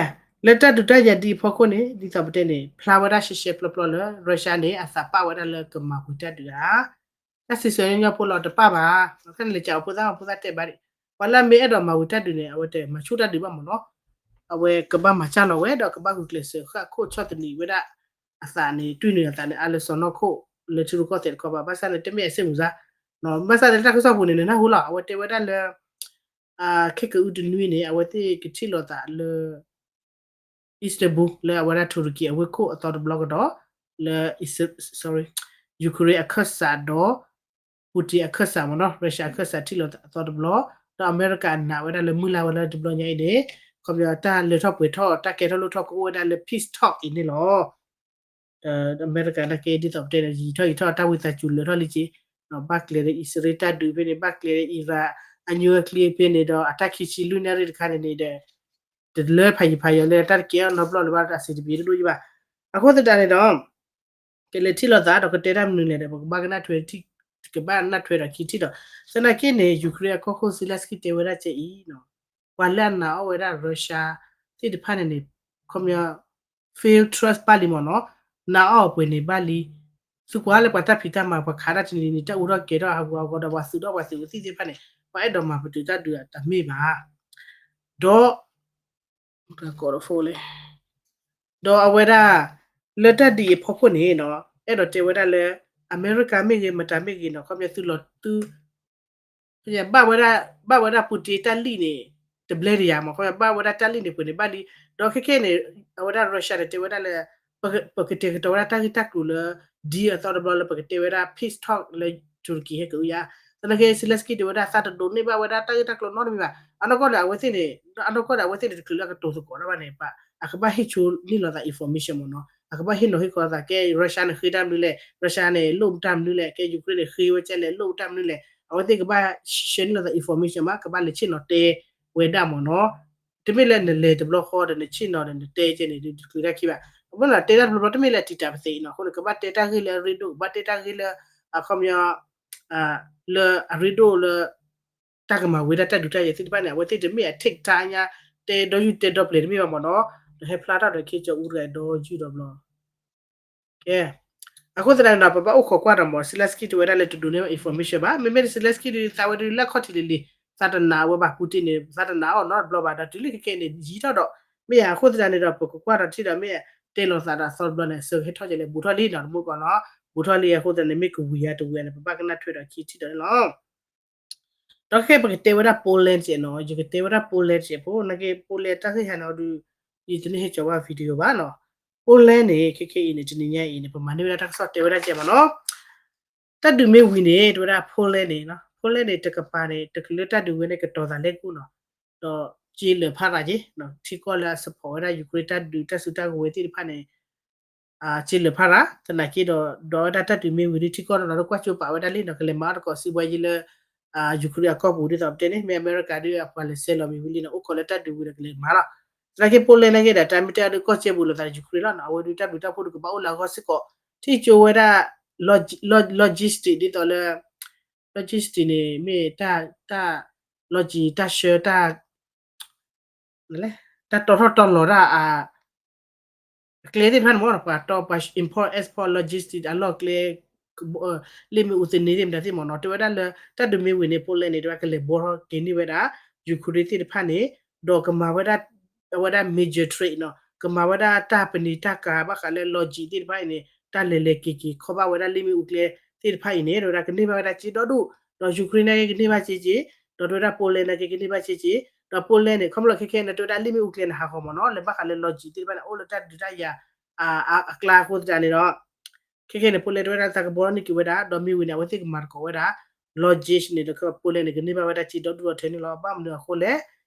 လၢတၢ်ဒုးတၢ်ယၤဒ်အံၤအဖီခိၣ်န့ၣ် ဒ်သိးပတဲန့ၣ် ဖျါဝဲဒၣ်ရှဲရှဲပျီပျီလၢ Russia န့ၣ် အသးပာ်ဝဲဒၣ်လၢကမၤဝံၤတၢ်ဒုးဧါ, တၢ်စံးဆၢညီညီဖိလီၤတပာ်ဘၣ်, ခဲန့ၣ်လဲၤကးအီၤဖိသၣ်ဖိသၣ်တဲဘၣ်ဒံး, ပှၤလၢအမ့ၢ်အဲၣ်ဒိးမၤဝံၤတၢ်ဒုးန့ၣ် အဝဲတမၤဆူၣ်တၢ်ဒုးဘၣ်မ့ၢ်နီၤ, အဝဲကဘၣ်မၤစၢ်လီၤဝဲဒီးကဘၣ်ဂုာ်ကျဲးစၢးဃၣ်ခိၣ်ဆီၣ်သနံးဝဲဒၣ် အသးန့ၣ် တွံၢ်နုာ်အသးန့ၣ် အါလၢစီၢ်နီၤခိၣ် လၢထံရူၢ်ကီၢ်သဲးတခီဘၣ်, ဘၣ်ဆၣ်န့ၣ်တမ့ၢ်အစ့ၣ်မုာ်စါ, ဘၣ်ဆၣ်န့ၣ်တၢ်ကစီၣ်ပူၤန့ၣ် နနၢ်ဟူလီၤ အဝဲတဲဝဲဒၣ်လၢ ခဲကအုတနွံန့ၣ် အဝဲသ့ၣ်ကထံၣ်လိာ်သးလၢ Istanbul လၢအဝဲဒၣ် Turkey အဝ့ၢ်ခိၣ်အသီတဘျီကဒီး လၢ sorry, Ukraine အခၢၣ်စးဒီး Putin အခၢၣ်စးမ့ၢ်နီၤ Russia အခၢၣ်စးထံၣ်လိာ်သးအသီတဘျီ, ဒီးအမဲရကၤနာ်ဝဲဒၣ်လၢမုၢ်လၢ်ဝဲလၢတဘျီညါအံၤန့ၣ် ခီပညီတၢ်လၢထီၣ်ပှဲၤထီၣ် တၢ်ကဲထီၣ်လိၣ်ထီၣ်ကအိၣ်ဝဲဒၣ်လၢ peace talk အံၤန့ၣ်လီၤ. ဒီးအမဲရကၤနာ်က့ဒ်သိးပတဲန့ၣ် ယံာ်ထီၣ်ယံာ်ထီၣ် တၢ်ဝံသးစူၤလၢာ်ထီၣ်လံက့ၤ, ဘၣ်ကျဲၤဒီးအံၣ်စရ့လးတၢ်ဒုးဖဲန့ၣ် ဘၣ်ကျဲၤဒီး Iran အညိအကျ့ဖဲန့ၣ်ဒီး အတၢ်ခံဆံလွံၢ်နၣ်ရံၣ်တခါန့ၣ်န့ၣ်ဒီး တလၢဖးယံၤဖးယီၤလၢတၢ်တကဲအီၤနီတဘျီလၢၤဘၣ်ဒီး အဆင်တပြေတဒိၣ်ယဘၣ်. အဃိသတးန့ၣ်ဒီး ကလဲၤထံၣ်လိာ်သးဒီးကတဲတၢ်မနုၤလဲၣ်ဒီး ပကဘၣ်ကနၣ်ထွဲ ကဘၣ်နၣ်ထွဲဒီးခံထံၣ်ဒီး သနာ်က့န့ၣ် Ukraine အကီၢ်ခိၣ် Zelensky တဲဝဲဒၣ်ကဲအံၤ ပှၤလၢအနာ်အီၣ်ဝဲဒၣ် Russia သ့ၣ်တဖၣ်န့ၣ်န့ၣ် ခီပညီ fail trust ဘၣ်လံမ့ၢ်နီၤ, နာ်အီၣ်ပှဲၤန့ၣ်ဘၣ်လံ, သုကွၢ်လၢပှၤတၢ်ဖံးတၢ်မၤ ပှၤခးတၢ်တနံၤနံၤ တၢ်အူထီၣ်ကဲၤထီၣ်ဟးဂူာ်ဟးဂီၤဒီး ပှၤသုးဒီးပှၤသုးဝဲသ့ၣ်သ့ၣ်တဖၣ်န့ၣ် ပှၤအဲၣ်ဒိးမၤပတုာ်တၢ်ဒုးတမ့ၢ်ဘၣ်. ဒီး ဒီးအဝဲဒၣ် လၢတၢ်ဒ်အံၤအဖီခိၣ်န့ၣ်နီၤ အဲၣ်ဒိးတဲဝဲဒၣ်လၢ အမဲရကၤမ့ၢ်ဂ့ၤ မတၤမ့ၢ်ဂ့ၤနီၤ ခီပညီသုလီၤသု ဘၣ်ဝဲဒၣ် ဘၣ်ဝဲဒၣ် Putin တၢ်လံၣ်န့ၣ် တဘျဲတယၤမ့ၢ် ခီပညီဘၣ်ဝဲဒၣ်တၢ်လံၣ်န့ၣ်ပှဲၤန့ၣ်ဘၣ်လံ. ဒီးခဲခဲန့ၣ် အဝဲဒၣ် Russia န့ၣ် တဲဝဲဒၣ်လၢ ပကတဲာ်ကတီၤဝဲဒၣ်တၢ်ဂ့ၢ်တၢ်ကျိၤလၢ deal အသီတဘျီလၢပကတဲဝဲဒၣ် peace talk လၢ Turkey ဟဲက့ၤအူယါ. သနာ်က့ Zelensky တဲဝဲဒၣ်သးတဒိးန့ၢ်ဘၣ်ဝဲဒၣ်တၢ်ဂ့ၢ်တၢ်ကျိၤနီတမံၤဘၣ်. အနီၢ်ကီၢ်ဒီးအဝဲသ့ၣ်န့ၣ် အနီၢ်ကီၢ်ဒီးအဝဲသ့ၣ်န့ၣ် တချုးလၢအကတိၤသကိးတၢ်ဘၣ်န့ၣ် အကဘၣ်ဟ့ၣ်ဆိန့ၢ်လီၤသး information မ့ၢ်နီၤ အကဘၣ်ဟ့ၣ်နီၤဟ့ၣ်ခီသး ကဲ Russia န့ၣ်ဃ့တၢ်မနုၤလဲၣ် Russia န့ၣ် လိၣ်တၢ်မနုၤလဲၣ် ကဲ Ukraine န့ၣ် ဃ့ဝဲကဲလဲၣ် လိၣ်တၢ်မနုၤလဲၣ် အဝဲသ့ၣ်ကဘၣ် share န့ၢ်လီၤသး information မး ကဘၣ်လဲၤဆ့ၣ်နီၤတဲဝဲဒၣ်မ့ၢ်နီၤ. တမ့ၢ်လၢနလဲၤတဘျီဃီဒီးနဆ့ၣ်နီၤဒီးနတဲကဲန့ၣ် တချုးတၢ်ခံဘၣ်. အဃိန့ၣ် တဲတၢ်တဘျီဘျီတမ့ၢ်လၢတံာ်တာ်ပသ့ၣ်အံၤနီၤ အဃိန့ၣ် ကဘၣ်တဲတၢ်ဂ့ၢ်လၢအရ့ဒိၣ် ကဘၣ်တဲတၢ်ဂ့ၢ်လၢ အခီပညီ လၢအရ့ဒိၣ်လၢ တၢ်ကမၤဝံၤဒၣ်တၢ်ဒုးတၢ်ယၤသ့ၣ်တဖၣ်န့ၣ် အဝဲသ့ၣ်တမ့ၢ်အ take time ညါ တဲဒီယုၢ်တဲဒီပျဲၤတမ့ၢ်ဘၣ်မ့ၢ်နီၤ. ဒီးဟဲဖျါထီၣ်ဒီးခ့ကၠီအူတဂၤဒီယုၢ်ဒီဘျီ ကဲ, အဃိသတးန့ၣ်ဒီး ပဘၣ်အိၣ်ခိးကွၢ်ဒီးမ့ၢ် Zelensky တဲဝဲဒၣ်လၢတဒိးန့ၢ် information ဘၣ်. မ့မ့ၢ် Zelensky ဒုးသးဝဲဒုးလၢခီၣ်ထံးလံၤလံၤ သးတနာ်ဝဲဘၣ် Putin န့ၣ် သးတနာ်အီၤနီတဘျီဘၣ် ဒီးတုၤလၢခဲခဲန့ၣ် ယံာ်ထီၣ်ဒီး မ့ၢ်ယါ အဃိသတးန့ၣ်ဒီး ပကကွၢ်ဒီးထံၣ်ဒီးမ့ၢ် တဲလိာ်သးဒီးအသီတဘျီန့ၣ် အစၢကဟဲထီၣ်ကလဲၣ် ဘူးထီၣ်လံနီၤ တမူကီၢ်နီၤ ဘူးထီၣ်လံ အဃိသတးန့ၣ် မ့ၢ်ကဝံၤယါတဝံၤန့ၣ် ပဘၣ်ကနၣ်ထွဲဒီးခံထံၣ်ဒီးန့ၣ်လီၤ. ဒီးခဲပကတဲဝဲဒၣ် Poland စဲးနီၤ ယကတဲဝဲဒၣ် Poland စဲးဖိ နာ်က့ Poland တၢ်ဂ့ၢ်ဟါန့ၣ်အီၤဒုး ယတန့ၢ်ဟဲကၠီၤဝဲ video ဘၣ်နီၤ. Poland န့ၣ် ခဲခဲအံၤန့ၣ် တနံၤညါအံၤန့ၣ် ပမၤန့ၢ်ဝဲဒၣ်တၢ်ကစီၣ်တဲဝဲဒၣ်ကဲမ့ၢ်နီၤ တၢ်ဒုးမ့ၢ်ဝံၤန့ၣ် တဲဝဲဒၣ် Poland န့ၣ် Poland န့ၣ် တကပၤန့ၣ် တချုးလၢတၢ်ဒုးဝဲန့ၣ် ကတီၤသးလဲၤကူၣ်နီၤ ဒီးစ့လၢာ်ဖးရၤက့ ထံကီၢ်လၢအ support ဝဲဒၣ် Ukraine တၢ်ဒုးတၢ်စုတၢ်ကဝဲၤသ့ၣ်တဖၣ်န့ၣ် စ့လၢာ်ဖးရၤ သနာ်က့ဒီး ဒီးဝဲဒၣ်တၢ်ဒုးမ့ၢ်ဝံၤဒီး ထံကီၢ်တနီၤနီၤ ကွၢ်ကၠိပာ်ဝဲဒၣ်လံနီၤ ကလဲၤမၤအီၣ်တကိးစုဘှဲယံၤလၢ Ukraine အကီၢ်ပူၤဒ်သိးပတဲန့ၣ် မ့ၢ်အမဲရကၤဒုးအပှၤလဲၤဆဲးလီၤမ့ၢ်ဝံၤလံနီၤ အိၣ်ခိးလၢတၢ်ဒုးဝံၤဒီးကလဲၤမၤလီၤ. သနာ်က့ Poland နာ်က့ဒီး တၢ်မ့ၢ်တဲအီၤဒုးကီၢ်စဲဘူးလိာ်သးဒီး Ukraine လီၤနီၤ အဝဲဒုးတၢ်ဘျုးတၢ်ဖှိၣ်ဒုးကဘၣ်အိၣ်လၢအဂီၢ်စ့ၢ်ကီး ထံၣ်ကၠိဝဲဒၣ် logistic ဒ်သိးလၢ logistic န့ၣ် မ့ၢ်တၢ် တၢ် logistic တၢ်ဆှၢတၢ် တၢ်တီထီၣ်တီလီၤတၢ် အကျဲသ့ၣ်တဖၣ်န့ၣ်မ့ၢ် ပှၤတီပှၤ import export logistic အလီၢ်ကျဲ လ့ၣ်မ့ၣ်အူသန့သ့ၣ်မတၤသ့ၣ်မ့ၢ်နီၤ တဲဝဲဒၣ်လၢ တၢ်ဒုးမ့ၢ်ဝံၤန့ၣ် Poland န့ၣ် တဲဝဲကလဲၤဘှီထီၣ်က့ၤန့ၢ်ဝဲဒၣ် Ukraine သ့ၣ်တဖၣ်န့ၣ် ဒီးကမၤဝဲဒၣ် အဝဲဒၣ် major trade နီၤ ကမၤဝဲဒၣ်တၢ်ပနံာ်တၢ်ကၤ ဘၣ်ဃးလၢ logistic သ့ၣ်တဖၣ်အံၤန့ၣ် တၢ်လဲၤလဲၤက့ၤက့ၤ ခီဘၣ်ဝဲဒၣ်လံာ်မ့ၣ်အူကျဲသ့ၣ်တဖၣ်အံၤန့ၣ် တဲဝဲဒၣ်ကန့ၢ်ဘၣ်ဝဲဒၣ်စ့ဒီဒူၣ်, ဒီး Ukraine န့ၣ်ကန့ၢ်ဘၣ်စ့က့ၤ, ဒီးတဲဝဲဒၣ် Poland န့ၣ်က့ၤကန့ၢ်ဘၣ်စ့က့ၤ, ဒီး Poland န့ၣ် ခီဖျိလၢခဲခဲအံၤန့ၣ် တဲဝဲဒၣ်လံာ်မ့ၣ်အူကျဲန့ၣ် ဟးဂီၤမ့ၢ်နီၤ လၢဘၣ်ဃးလၢ logistic သ့ၣ်တဖၣ်န့ၣ် အိၣ်လၢတၢ်ဒုးတၢ်ယၤ အကျါအဃိသတးန့ၣ်ဒီး ခဲခဲန့ၣ် Poland တဲဝဲဒၣ်သးကဘှီန့ၢ်က့ၤဝဲဒၣ်, ဒီးမ့ၢ်ဝံၤန့ၣ် အဝဲသ့ၣ်ကမၤသကိးဝဲဒၣ် logistic န့ၣ်ဒီး Poland န့ၣ် ကန့ၢ်ဘၣ်ဝဲဒၣ်စ့ဒီဒူၣ်ဒီထၢန့ၣ်လီၤ. ဘၣ်မနုၤအဃိလဲၣ်,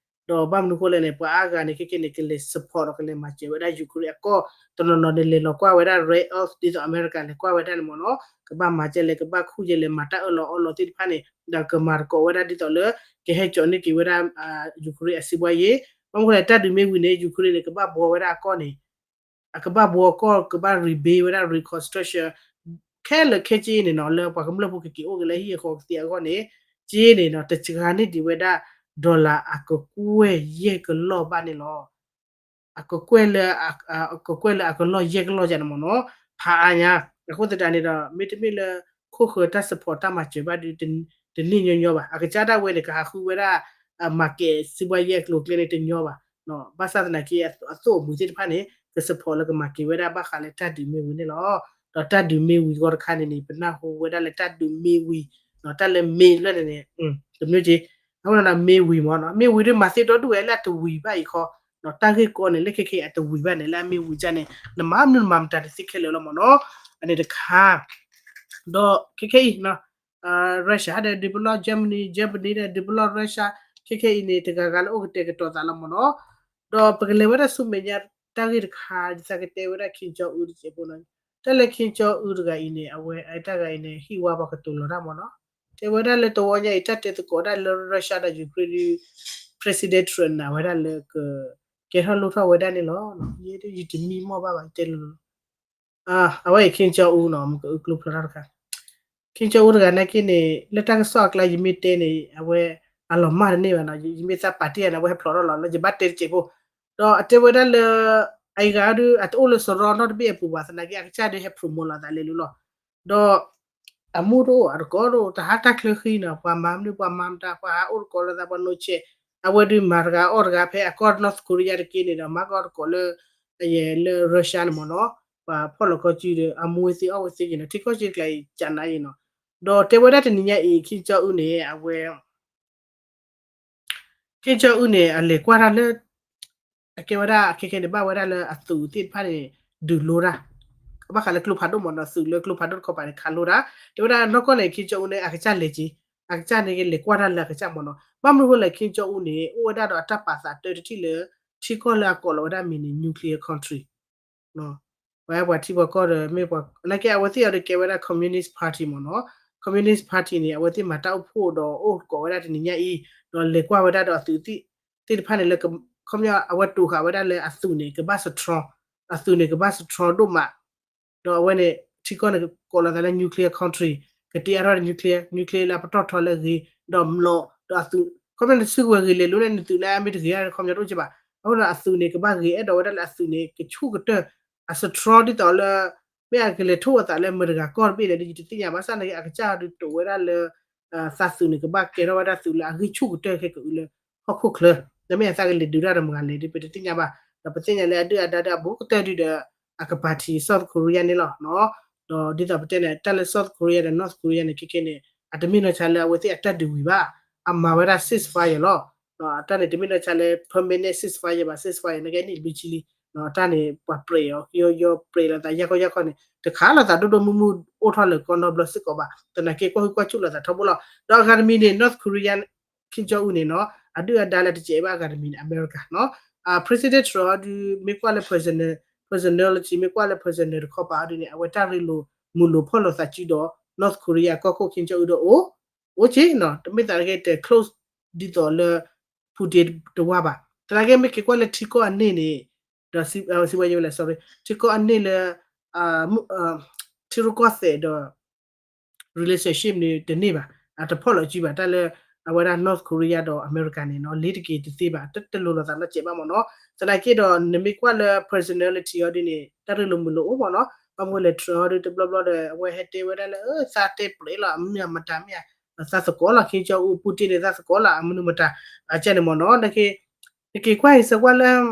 ဒီးဘၣ်မနုၤအဃိလဲၣ်န့ၣ် ပှၤအါဂၤန့ၣ် ခဲခဲန့ၣ် ကလဲၤ support ဒီးကလဲၤမၤစၢၤဝဲဒၣ် Ukraine အကီၢ် တနီၤနီၤန့ၣ် လဲၤလီၤကွၢ်ဝဲဒၣ် rare earth ဒ်သိးအမဲရကၤလဲၤကွၢ်ဝဲဒၣ်န့ၣ်မ့ၢ်နီၤ, ကဘၣ်မၤကဲလဲၣ် ကဘၣ်ခူၣ်ကဲလဲၣ် မၤတၢ်အၢၣ်လီၤအီလီၤသ့ၣ်တဖၣ်န့ၣ် ဒီးကမၤသကိးဝဲဒၣ်ဒ်သိးလၢ ကဟဲကၠီၤန့ၢ်က့ၤဝဲဒၣ် Ukraine အစံးဘှါယ့, ဘၣ်မနုၤအဃိလဲၣ် တၢ်ဒုးမ့ၢ်ဝံၤန့ၣ် Ukraine န့ၣ် ကဘၣ်ဘှီဝဲဒၣ်အကီၢ်န့ၣ် အကဘၣ်ဘှီကီၢ် ကဘၣ် rebuild ဝဲဒၣ် reconstruction ခဲလၢာ်ခဲဆ့န့ၣ်နီၤ လၢပှၤကမျၢၢ်ဖိကက့ၤအိၣ်က့ၤလၢဟံၣ်အဃီကသ့အဂီၢ်န့ၣ် က့န့ၣ်နီၤ တစှၤန့ၢ်ဒံးဝဲဒၣ် dollar အကကွဲၢ်ယဲၢ်ကလီၢ်ဘၣ်န့ၣ်လီၤ. အကကွဲၢ်လၢ အကကွဲၢ်လၢအကလီၢ်ယဲၢ်ကလီၢ်ယါန့ၣ်မ့ၢ်နီၤ ဖးအါညါ, အဃိသတးန့ၣ်ဒီး မ့တမ့ၢ်လၢ ခိၣ်ဃၢၤတၢ် support တၢ်မၤစၢၤဘၣ်ဒီး တန့ၢ်ညီညီဘၣ်. အကစၢ်ဒၣ်ဝဲန့ၣ် ကဟးဃုဝဲဒၣ် market စံးဘှါယ့အကျိၤအကျဲန့ၣ်တညီဘၣ်. ဘၣ်ဆၣ်သနာ်က့ အသိၣ်အမှံၤသ့ၣ်တဖၣ်န့ၣ် က support လၢကမၤက့ၤဝဲဒၣ်ဘၣ်ဃးလၢတၢ်ဒုးမ့ၢ်ဝံၤန့ၣ်လီၤ. ဒီးတၢ်ဒုးမ့ၢ်ဝံၤဂီၢ်တခါန့ၣ်န့ၣ် ပနၢ်ဟူဝဲဒၣ်လၢတၢ်ဒုးမ့ၢ်ဝံၤ, တၢ်လၢမ့ၢ်လၢန့ၣ်န့ၣ် တမ့ၢ်က့ အဃိန့ၣ် မ့ၢ်ဝံၤမ့ၢ်နီၤ မ့ၢ်ဝံၤဒီးမၤသ့ဒီဒူၣ်ဝဲလၢအတဝံၤဘၣ်အံၤခီ, တၢ်ဂ့ၢ်ကီန့ၣ် လၢခဲခဲအံၤအတဝံၤဘၣ်န့ၣ် လၢအမ့ၢ်ဝံၤဒ်န့ၣ် နမၤမနုၤနမၤမတၤတသ့ခဲလၢာ်လီၤမ့ၢ်နီၤ. အန့ၣ်တခါ ဒီးခဲခဲအံၤ Russia ဒီးဒုးပလီၢ် Germany, Germany ဒီးဒုးပလီၢ် Russia, ခဲခဲအံၤန့ၣ် တဂၤဂၤလၢအိၣ်ကတဲာ်ကတီၤသးလီၤမ့ၢ်နီၤ. ဒီးပကလဲၤဝဲဒၣ်ဆူမဲာ်ညါတၢ်ဂ့ၢ်တခါ ဒ်သိးကတဲဝဲဒၣ် Kim Jong Un တစဲးဖိနီၤ, တၢ်လၢ Kim Jong Un တဂၤအံၤန့ၣ် အဝဲတၢ်ဂၤအံၤန့ၣ် ဟံၣ်ဝါပှၤကတိၤလီၤတၢ်မ့ၢ်နီၤ. တဲဝဲဒၣ်လၢတဝီညါအံၤ တၢ်တဲသကိးဒၣ်လၢ Russia ဒီး Ukraine ဒုး President Trump နာ်ဝဲဒၣ်လၢက ကဲထီၣ်လိၣ်ထီၣ်ဝဲဒၣ်န့ၣ်လီၤ. ယဲဒၣ်ယတမံမီၢ်ဘၣ်ဘၣ် ယတဲလိၤလိၤလီၤ. အဝဲအံၤ Kim Jong Un နီၤ မ့ၢ်ကအုၣ်ကျိဖျိးထီၣ်တခါ Kim Jong Un တဂၤနာ်က့န့ၣ် လၢတၢ်ကစီၣ်အကျါ ယမ့ၢ်တဲန့ၣ် အဝဲ အလီၤမၢ်တန့ၢ်ဘၣ်နီၤ ယမ့ၢ်သးပာ်တ့ၢ်ယၤန့ၣ် အဝဲဟဲဖျိးထီၣ်လီၤလၢ ယဘၣ်တဲတစဲးဖိ, ဒီးအတဲဝဲဒၣ်လၢ အအံၤဂၤဒုး အတအိၣ်လၢစရီနီတဘ့ၣ်အပူၤဘၣ် သနာ်က့ အကစၢ်ဒုးဟဲ promote လီၤသးလဲၤလူလီၤ. ဒီး အမူတအိၣ် အတကိးတအိၣ် တဟးတၢ်ချၢဃံနီၤ ပှၤမၤမနုၤ ပှၤမၤမတၤ ပှၤဟးအိၣ်တကိးလိာ်သး ပှၤနိးဆဲး, အဝဲဒုးမၤတဂၤအီၣ်တဂၤ ဖဲအကီၢ် North Korea တက့န့ၣ်ဒီး မၤကအီၣ်တကိးလၢ လၢ Russia န့ၣ်မ့ၢ်နီၤ, ပှၤဖီၣ်လီၤကီကံဒီး အမူဝဲသ့ၣ်အီၣ်ဝဲသ့ၣ်က့ၤနီၤ ထံကီၢ်စ့ကျါအံၤ ကနါအံၤနီၤ. ဒီးတဲဝဲဒၣ်တနံၤညါအံၤ Kim Jong Un န့ၣ် အဝဲ Kim Jong Un န့ၣ် အလဲၤကွၢ်တၢ်လၢ အကဲဝဲဒၣ် ခဲခဲန့ၣ် ဘၣ်ဝဲဒၣ်လၢအသုးသ့ၣ်တဖၣ်န့ၣ် ဒုးလိတၢ်, ဘၣ်ဃးလၢကျိဖးဒိၣ်မ့ၢ်နီၤ သုးလၢကျိဖးဒိၣ်တခီပၤန့ၣ် ခးလိတၢ်, တဲဝဲဒၣ်နီၢ်ကီၢ်န့ၣ် Kim Jong Un န့ၣ် အကစၢ်လဲၤက့ၤ, အကစၢ်န့ၣ်က့ၤလဲၤကွၢ်တၢ်လၢအကစၢ်မ့ၢ်နီၤ. ဘၣ်မနုၤအဃိလဲၣ် Kim Jong Un န့ၣ် အိၣ်ဝဲဒၣ်ဒီးအတၢ်ပာ်သးတၢတထံၣ်လၢ ထံကီၢ်လၢအကိးလီၤဝဲဒၣ်မံၤန့ၣ် nuclear country ပှၤပှၤထံပှၤကီၢ်ဒီး မ့ၢ်ပှၤ နာ်က့ အဝဲသ့ၣ်အံၤဒီးကဲဝဲဒၣ် Communist Party မ့ၢ်နီၤ, Communist Party န့ၣ် အဝဲသ့ၣ်မၤတၢ်အိၣ်ဖှိၣ်ဒီးအိၣ်ကိးဝဲဒၣ်တနံၤညါအံၤ, ဒီးလဲၤကွၢ်ဝဲဒၣ်ဒီးအသုးသ့ၣ်တဖၣ်န့ၣ်လၢ ခီပညီ အဝဲတိာ်ဃာ်ဝဲဒၣ်လၢအသုးန့ၣ် ကဘၣ် strong, အသုးန့ၣ် ကဘၣ် strong ဒိၣ်မး ဒီးအဝဲန့ၣ် ထံကီၢ်န့ၣ် ကိးလီၤသးလၢ nuclear country, ကတ့အါထီၣ် nuclear, nuclear လၢအပတီၢ်ထီလၢအဂ့ၤ, ဒီးမျိာ်, ဒီးအသုး, ခီပညီနစုကဝဲၤဂ့ၤလဲၤလိၤန့ၣ် နသုးန့ၣ်အမ့ၢ်တဂ့ၤဧါ ခီပညီတအိၣ်ကဲဘၣ်. အဃိဒီးအသုးန့ၣ် ကဘၣ်ဂ့ၤအဲၣ်ဒိးဝဲဒၣ်လၢအသုးန့ၣ် ကဆူၣ်ကတၢၢ်, အ strong ဒ်သိးလၢ မ့ၢ်အကလဲၤထိၣ်အသးလၢမတၤတဂၤကီၢ်တဘ့ၣ်လဲၣ်ဒီး ယတသ့ၣ်ညါဘၣ်ဆၣ်နာ်က့ အကစၢ်ဒုးတိာ်ဝဲဒၣ်လၢ သးသုးန့ၣ် ကဘၣ်ကဲထီၣ်ဝဲဒၣ်သုးလၢအဂံၢ်ဆူၣ်ကတၢၢ်ခဲကအုးလၢဟီၣ်ခိၣ်ချၢ, ဒီးမ့ၢ်အသးကလဲၤဒုးတၢ်ဒီးမတၤဂၤလဲၣ်ဒီး ပတသ့ၣ်ညါဘၣ်. ဒီးပသ့ၣ်ညါလၢအဒုၣ်အဒါဒီးအဘူးကတၢၢ်ဒုးဒီး အကပၤထံး South Korea န့ၣ်လီၤ. ဒီးဒ်သိးပတဲန့ၣ် တၢ်လၢ South Korea ဒီး North Korea န့ၣ် ခဲခဲန့ၣ် အတမ့ၢ်နီၢ်ဆါလၢအဝဲသ့ၣ်အတၢ်ဒုးဝံၤဘၣ်, အမၤဝဲဒၣ် ceasefire လီၤ. တၢ်န့ၣ် တမ့ၢ်နီၢ်ဆါလၢ permanent ceasefire ဘၣ်, ceasefire န့ၣ်ကဲနံၣ်လွံၢ်ဆံလံ. တၢ်န့ၣ် ပှၤပြဲးအီၤ ယီယီပြဲးလိာ်သးယၢ်ခီယၢ်ခီန့ၣ် တခါလိာ်သးဒိၣ်ဒိၣ်မုၢ်မုၢ်အိၣ်ထီၣ်လၢၤကီနီတဘျီစ့ၢ်ကီးဘၣ်. သနာ်က့ကွၢ်ဟုၣ်ကွၢ်ဆူၣ်လိာ်သးထီဘိလီၤ. ဒီးအဂၤတမံၤန့ၣ် North Korea Kim Jong Un န့ၣ်နီၤ အဒုၣ်အဒါလၢတစဲးဘၣ်အဂၤတမံၤန့ၣ် အမဲရကၤနီၤ. President Trump အီၤဒုး မ့ၢ်ကွၢ်လၢ personal, personality မ့ၢ်ကွၢ်လၢ personal တခီပၤအီၤဒုးန့ၣ် အဝဲတၢ်ရ့လိာ်မုာ်လိာ်ဖီၣ်လိာ်သးစုဒီး North Korea ကီၢ်ခိၣ် Kim Jong Un ဒီးအိၣ် အိၣ်က့နီၤ တမ့ၢ်သးက့တ close ဒ်သိးလၢ Putin တဝါဘၣ်. သနာ်က့မ့ၢ်က့ၤကွၢ်လၢထံကီၢ်အန့ၣ်န့ၣ် ဒီးစံးဝဲယဲဝဲလဲၣ် sorry ထံကီၢ်အန့ၣ်လၢ ထံရူၢ်ကီၢ်သဲးဒီး relationship န့ၣ်တန့ၢ်ဘၣ်, အတဖီၣ်လိာ်စုဘၣ် တၢ်လၢအဝဲဒၣ် North Korea ဒီးအမဲရကၤန့ၣ်နီၤ လ့ၤတက့ၤတသ့ဘၣ် တလိၤလိာ်သးနီတစဲးဘၣ်မ့ၢ်နီၤ. သနာ်က့ဒီး နမ့ၢ်ကွၢ်လၢ personality အီၤဒ်န့ၣ် တၢ်ရ့လိာ်မုာ်လိာ်အိၣ်မ့ၢ်နီၤ. ဘၣ်မနုၤလဲၣ် Trump အီၤဒုးတဘျီဘျီဒီး အဝဲဟဲတဲဝဲဒၣ်လၢ သးတဲပြဲးလီၤ အမနုၤအမတၤမ့ၢ်ဧါ, သးသကိးလီၤ Kim Jong Un Putin န့ၣ် သးသကိးလီၤ အမနုၤမတၤ အကဲန့ၣ်မ့ၢ်နီၤ. နက့ၤကွၢ်အံၤစၢၤကွၢ်လၢ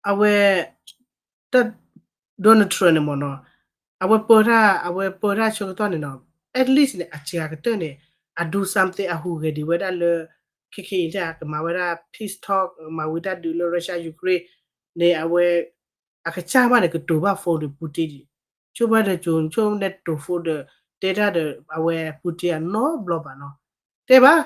အဝဲ တၢ် Donald Trump န့ၣ်မ့ၢ်နီၤ, အဝဲပၢတၢ် အဝဲပၢတၢ်ဆၢကတီၢ်န့ၣ်နီၤ, at least န့ၣ် အစှၤကတၢၢ်န့ၣ် အ do something အဟူးဂဲၤဒံးဝဲဒၣ်လၢ ခဲခဲအံၤတၢ်ကမၤဝဲဒၣ် peace talk မၤဝံၤတၢ်ဒုးလၢ Russia Ukraine န့ၣ် အဝဲ အကစၢ်မးန့ၣ် ကတိၤဘၣ် phone ဒီး Putin ဒံး, ဆိဘၣ်ဒီး ကၠိဆိန့ၣ်တိၤ phone ဒီး တဲတၢ်ဒီး အဝဲ Putin အနီတဘျီဘၣ်နီၤ, တဲဘၣ်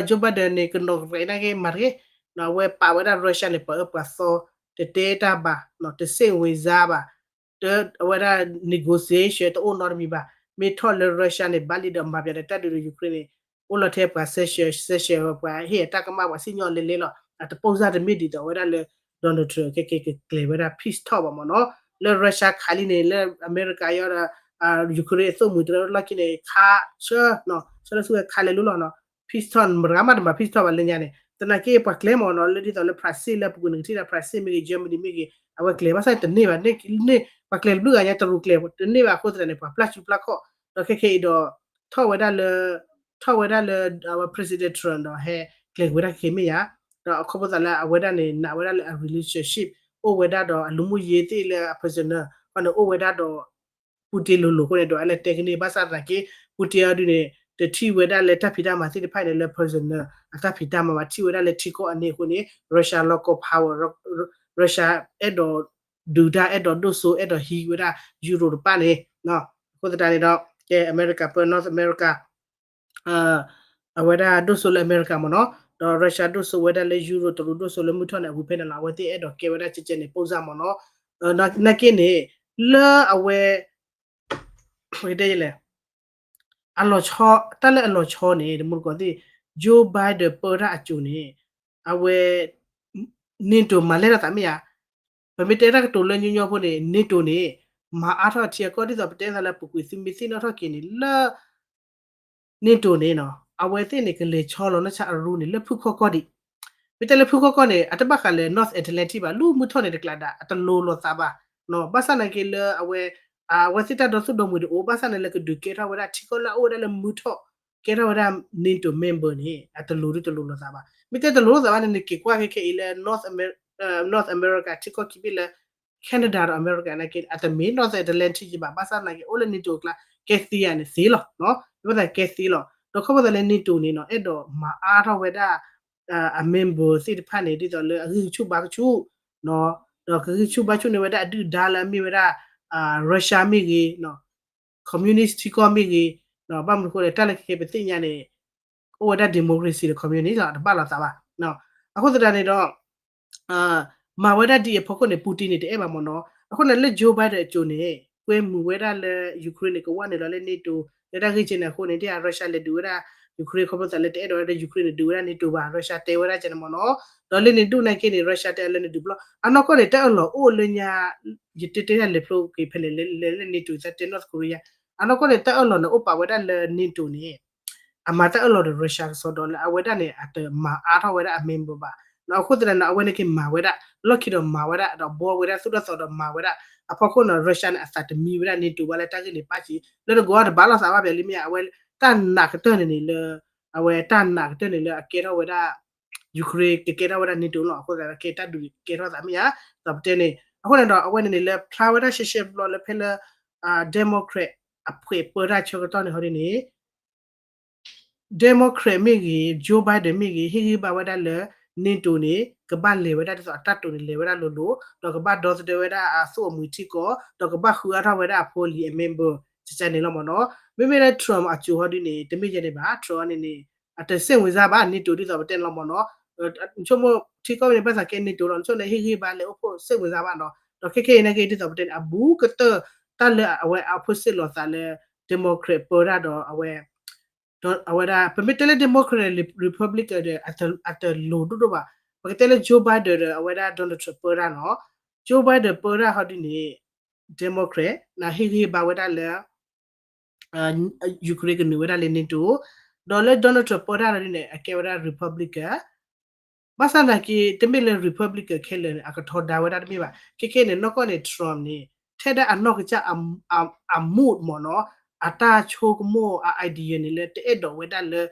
Joe Biden န့ၣ် ကနီၤကရဲးနာ်က့မၤတက့ၢ်, အဝဲပာ်ဝဲဒၣ် Russia န့ၣ် ပှၤအၢပှၤသီ, တတဲတၢ်ဘၣ်, တစိတ်ဝင်စားဘၣ်, အဝဲဒၣ် negotiation တအိၣ်နီတမံၤဘၣ်, မ့ၢ်ထီၣ်လၢ Russia န့ၣ် ဘၣ်လံဒီးမၤပၠးဒီးတၢ်ဒုးဒီး Ukraine န့ၣ်, အိၣ်လီၤထဲပှၤ sanction sanction ပှၤဟ့ၣ်အတၢ်ကမၣ်ပှၤစံၣ်ညီၣ်လဲၤလဲၤလီၤ, အတပိၢ်စၢ်တမ့ၢ်ဒ်သိးဝဲဒၣ်လၢ Donald Trump ခဲကဲကကျဲၤဝဲဒၣ် peace talk ဘၣ်မ့ၢ်နီၤ, လၢ Russia ခးလံန့ၣ် လၢအမဲရကၤယီဒီး Ukraine အသိၣ်မှံၤတရၢလီၢ်ခံန့ၣ် ခးဆၢ ဆၢလၢဆူဝဲခးလဲၤလိလီၤနီၤ, peace talk မတဂၤမးတမၤ peace talk ဘၣ်လၢညါန့ၣ်, သနာ်က့ပှၤကျဲမ့ၢ်နီၤ, လၢဒ်သိးလၢ France လၢအပူၤကွံာ်န့ၣ် ကထံၣ်ဒီး France မ့ၢ်ဂ့ၤ Germany မ့ၢ်ဂ့ၤ, အဝဲကျဲၤဘၣ်ဆၣ်တန့ၢ်ဘၣ်, န့ၢ် ပှၤကျဲၤတဘျုးဂၤညါတရူးကျဲၤတန့ၢ်ဘၣ်အဃိသတးန့ၣ် ပှၤပျၢ်စုပျၢ်ခီၣ်, ဒီးခဲခဲအံၤဒီး ထီၣ်ဝဲဒၣ်လၢ ထီၣ်ဝဲဒၣ်လၢ အဝဲ President Trump ဒီးဟဲကျဲၤက့ၤဝဲဒၣ်ခဲခဲမ့ၢ်ဧါ, ဒီးအခီပညီသးလၢအဝဲဒၣ်န့ၣ် နာ်ဝဲဒၣ်လၢအ relationship အိၣ်ဝဲဒၣ်ဒီးအလူၤမူယ့ၤသ့ၣ်လၢအ personal ဃီန့ၣ် အိၣ်ဝဲဒၣ်ဒီး Putin လိၤလိၤအဃိန့ၣ်ဒီး အလဲၤတဲကန့ၢ်ဘၣ်ဆၣ်သနာ်က့ Putin အီၤဒုးန့ၣ် တထံၣ်ဝဲဒၣ်လၢတၢ်ဖံးတၢ်မၤသ့ၣ်တဖၣ်န့ၣ်လၢ personal အတၢ်ဖံးတၢ်မၤဘၣ်, ထံၣ်ဝဲဒၣ်လၢထံကီၢ်အန့ၣ်အဃိန့ၣ် Russia လီၢ်ကီၢ် power, Russia အဲၣ်ဒိးဒုးတၢ် အဲၣ်ဒိးဒိၣ်စိ အဲၣ်ဒိးဟံးဝဲဒၣ် Europe တဖၣ်န့ၣ်, အဃိသတးန့ၣ်ဒီး ကဲ အမဲရကၤပၢ North America အဝဲဒၣ်ဒိၣ်စိလၢအမဲရကၤမ့ၢ်နီၤ, ဒီး Russia ဒိၣ်စိဝဲဒၣ်လၢ Europe တရူးဒိၣ်စိလၢမုၢ်ထီၣ်န့ၣ် အဝံၤဖဲန့ၣ်လီၤ. အဝဲသ့ၣ်အဲၣ်ဒိးကဲဝဲဒၣ်ကဲကဲန့ၣ် ပိၢ်စၢ်မ့ၢ်နီၤ, နာ်က့န့ၣ် လၢအဝဲ ပကတဲလဲၣ် အလီၤဆီ တၢ်လၢအလီၤဆီန့ၣ် တမူတကိးသ့ၣ် Joe Biden ပၢတၢ်အစိၤန့ၣ် အဝဲ NATO မၤလဲၢ်ထီၣ်သးမ့ၢ်ဧါ. ပမ့ၢ်တဲတၢ်ကတိၤလၢညီညီဖိန့ၣ် NATO န့ၣ် မၤအါထီၣ်ထံအကီၢ် ဒ်သိးပတဲသးလၢအပူၤကွံာ် သုမ့ၢ်သ့ၣ်နီၣ်ထီၣ်က့ၤန့ၣ် လၢ NATO န့ၣ်နီၤ အဝဲသ့ၣ်န့ၣ် ကလဲၤဆီလီၤနီၢ်ဆါအရူန့ၣ် လၢဖုၣ်ခီၣ်ကီၢ်ဒံး. မ့ၢ်တဲလၢဖုၣ်ခီၣ်ကီၢ်န့ၣ် အတဘၣ်ဃးလၢ North Atlantic ဘၣ်, လၢမုၢ်ထီၣ်န့ၣ်တကျးဒၣ် အတလိၤလိာ်သးဘၣ်. ဘၣ်ဆၣ်နာ်က့လၢအဝဲ အဝဲသ့ၣ်တၢ်ဒီသူၣ်ဒီမှံၤတအိၣ် ဘၣ်ဆၣ်န့ၣ်လၢကဒုးကဲထီၣ်ဝဲဒၣ်ထံကီၢ်လၢအအိၣ်ဝဲဒၣ်လၢမုၢ်ထီၣ် ကဲထီၣ်ဝဲဒၣ် NATO member န့ၣ် အတလိၤဒုတလိၤလိာ်သးဘၣ်. မ့ၢ်တဲတလိၤလိာ်သးဘၣ်န့ၣ် နက့ၤကွၢ်ခဲခဲအံၤလၢ North Amer-, North America ထံကီၢ်ခံဘ့ၣ်လၢ Canada ဒီး America နာ်က့ အတမ့ၢ် North Atlantic ယဘၣ်, ဘၣ်ဆၣ်နာ်က့ အိၣ်လၢ NATO အကျါ ကဲသ့ဧါန့ၣ်သ့လီၤ. ဘၣ်သးကဲသ့လီၤ. ဒီးခီဖျိသးလၢ NATO န့ၣ်နီၤ အဲၣ်ဒိးမၤအါထီၣ်ဝဲဒၣ် အ member သ့ၣ်တဖၣ်န့ၣ် ဒ်သိးလၢအဂံၢ်ဆူၣ်ဘါဆူၣ် ဒီးကဂံၢ်ဆူၣ်ဘါဆူၣ်န့ၢ်ဝဲဒၣ်အဒုၣ်ဒါလၢအမ့ၢ်ဝဲဒၣ် Russia မ့ၢ်ဂ့ၤ communist ထံကီၢ်မ့ၢ်ဂ့ၤ, ဘၣ်မနုၤအဃိလဲၣ် တၢ်လၢခဲခဲပသ့ၣ်ညါန့ၣ် အိၣ်ဝဲဒၣ် democracy ဒီး communist လီၤ တဘၣ်လိာ်သးဘၣ်. အဃိသတးန့ၣ်ဒီး မၤဝဲဒၣ်ဒ်အံၤအဖီခိၣ်န့ၣ် Putin န့ၣ် တအဲၣ်ဘၣ်မ့ၢ်နီၤ. အဃိန့ၣ်လၢ Joe Biden အစိၤန့ၣ် ကွဲမုာ်ဝဲဒၣ်လၢ Ukraine န့ၣ် ကဝဲၢ်န့ၣ်လီၤလၢ NATO လၢတၢ်ဂ့ၢ်ကဲန့ၣ်အဃိန့ၣ် ဒ်အ Russia လဲၤဒုးဝဲဒၣ် Ukraine ခီဖျိသးလၢတအဲၣ်ဒိးဝဲဒၣ် Ukraine န့ၣ် ဒုးဝဲဒၣ် NATO ဘၣ် Russia တဲဝဲဒၣ်ကဲန့ၣ်မ့ၢ်နီၤ. ဒီးလၢန့ၣ်ဒိၣ်နာ်က့န့ၣ် Russia တဲအလၢန့ၣ်ဒုးဘျီ အနီၢ်ကီၢ်န့ၣ် တၢ်အၢၣ်လီၤအိၣ်လၢညါ ယတဲတဲဒၣ်လဲၤဖျိက့ၤဖဲန့ၣ် လၢ NATO သတးတဲ North Korea အနီၢ်ကီၢ်န့ၣ် တၢ်အၢၣ်လီၤန့ၣ် အိၣ်ပာ်ဝဲဒၣ်လၢ NATO န့ၣ် အမၤတၢ်အၢၣ်လီၤဒီး Russia ကစီဒီလၢအဝဲဒၣ်န့ၣ် အတမၤအါထီၣ်ဝဲဒၣ်အ member ဘၣ်. အဃိသတးန့ၣ် အဝဲန့ၣ်က့ၤမၤဝဲဒၣ် လီၢ်ခံဒီးမၤဝဲဒၣ် ဒီးဘှီဝဲဒၣ်သူၣ်ထီၣ်သီဒီးမၤဝဲဒၣ် အဖီခိၣ်န့ၣ် Russia န့ၣ် အသးတမံဝဲဒၣ် NATO ဘၣ်လၢတၢ်ဂ့ၢ်န့ၣ်ပၣ်ကံ လၢနကီၢ်တဘၣ်လိာ်သးဘၣ်ပျဲလံမ့ၢ် အဝဲတၢ်နာ်ကတၢၢ်န့ၣ်န့ၣ်လၢ အဝဲတၢ်နာ်ကတၢၢ်န့ၣ်လၢအကဲထီၣ်ဝဲဒၣ် Ukraine ကကဲထီၣ်ဝဲဒၣ် NATO လီၤ. အဃိသတးကဲတၢ်ဒုးကဲထီၣ်သးမ့ၢ်ဧါ ဒီးပတဲန့ၣ် အဃိန့ၣ်ဒီး အဝဲန့ၣ်န့ၣ်လၢဖျါဝဲဒၣ်ရှဲရှဲဘျီလၢဖဲလၢ Democrat အဖှဲးပၢတၢ်ဆၢကတီၢ်န့ၣ်ဟီဒ်န့ၣ် Democrat မ့ၢ်ဂ့ၤ Joe Biden မ့ၢ်ဂ့ၤ ဟ့ၣ်ဂံၢ်ဘါဝဲဒၣ်လၢ NATO န့ၣ် ကဘၣ်လဲၤဝဲဒၣ်ဒ်သိးအတၢ်တိာ်န့ၣ်လဲၤဝဲဒၣ်လိၤလိၤ ဒီးကဘၣ်ဒီသဒၢဝဲဒၣ်အသူၣ်အမှံၤထံကီၢ် ဒီးကဘၣ်ဃုအါထီၣ်ဝဲဒၣ်အဖိလံၤအ member ကကန့ၣ်လီၤမ့ၢ်နီၤ. မ့မ့ၢ်လၢ Trump အစိၤဟီဒ်န့ၣ် တမ့ၢ်ယဲန့ၣ်ဘၣ် Trump န့ၣ်န့ၣ် အတစိတ်ဝင်စားဘၣ် NATO ဒ်သိးပတဲန့ၣ်လီၤမ့ၢ်နီၤ. နဆိကမိၣ်ထံကီၢ်န့ၣ် ဘၣ်သးကဲ NATO လီၤ နဆိကမိၣ်န့ၣ် ဟ့ၣ်ဂံၢ်ဘါလဲၤအိၣ်ဖှိၣ်စိတ်ဝင်စားဘၣ်နီၤ. ဒီးခဲခဲအံၤနာ်က့ ဒ်သိးပတဲန့ၣ် အဘူးကတၢၢ် တၢ်လၢအဝဲအဖိစ့ၢ်လီၤသးလၢ Democrat ပၢတၢ်ဒီးအဝဲ ဒီးအဝဲဒၣ် ပမ့ၢ်တဲလၢ Democrat ဒီး Republican ဒီး အတလိၤဒိၣ်ဒိၣ်ဘၣ်. ပကတဲလၢ Joe Biden ဒီးအဝဲဒၣ် Donald Trump ပၢတၢ်နီၤ. Joe Biden ပၢတၢ်ဟီဒ်န့ၣ် Democrat နဟ့ၣ်ဂံၢ်ဘါဝဲဒၣ်လၢ Ukraine ကနုာ်ဝဲဒၣ်လၢ NATO ဒီးလၢ Donald Trump ပၢတၢ်ဟီဒ်န့ၣ် အကဲဝဲဒၣ် Republican ဘၣ်ဆၣ်သနာ်က့ တမ့ၢ်လၢ Republican ခဲလၢာ်န့ၣ် အကထီဒါဝဲဒၣ်တမ့ၢ်ဘၣ်. ခဲခဲန့ၣ် နီၢ်ကီၢ်န့ၣ် Trump န့ၣ် ထဲဒၣ်အနီၢ်ကစၢ် အ mood မ့ၢ်နီၤ အတၢ်ဆိကမိၣ် အ idea န့ၣ်လၢတအဲၣ်ဒိးဝဲဒၣ်လၢ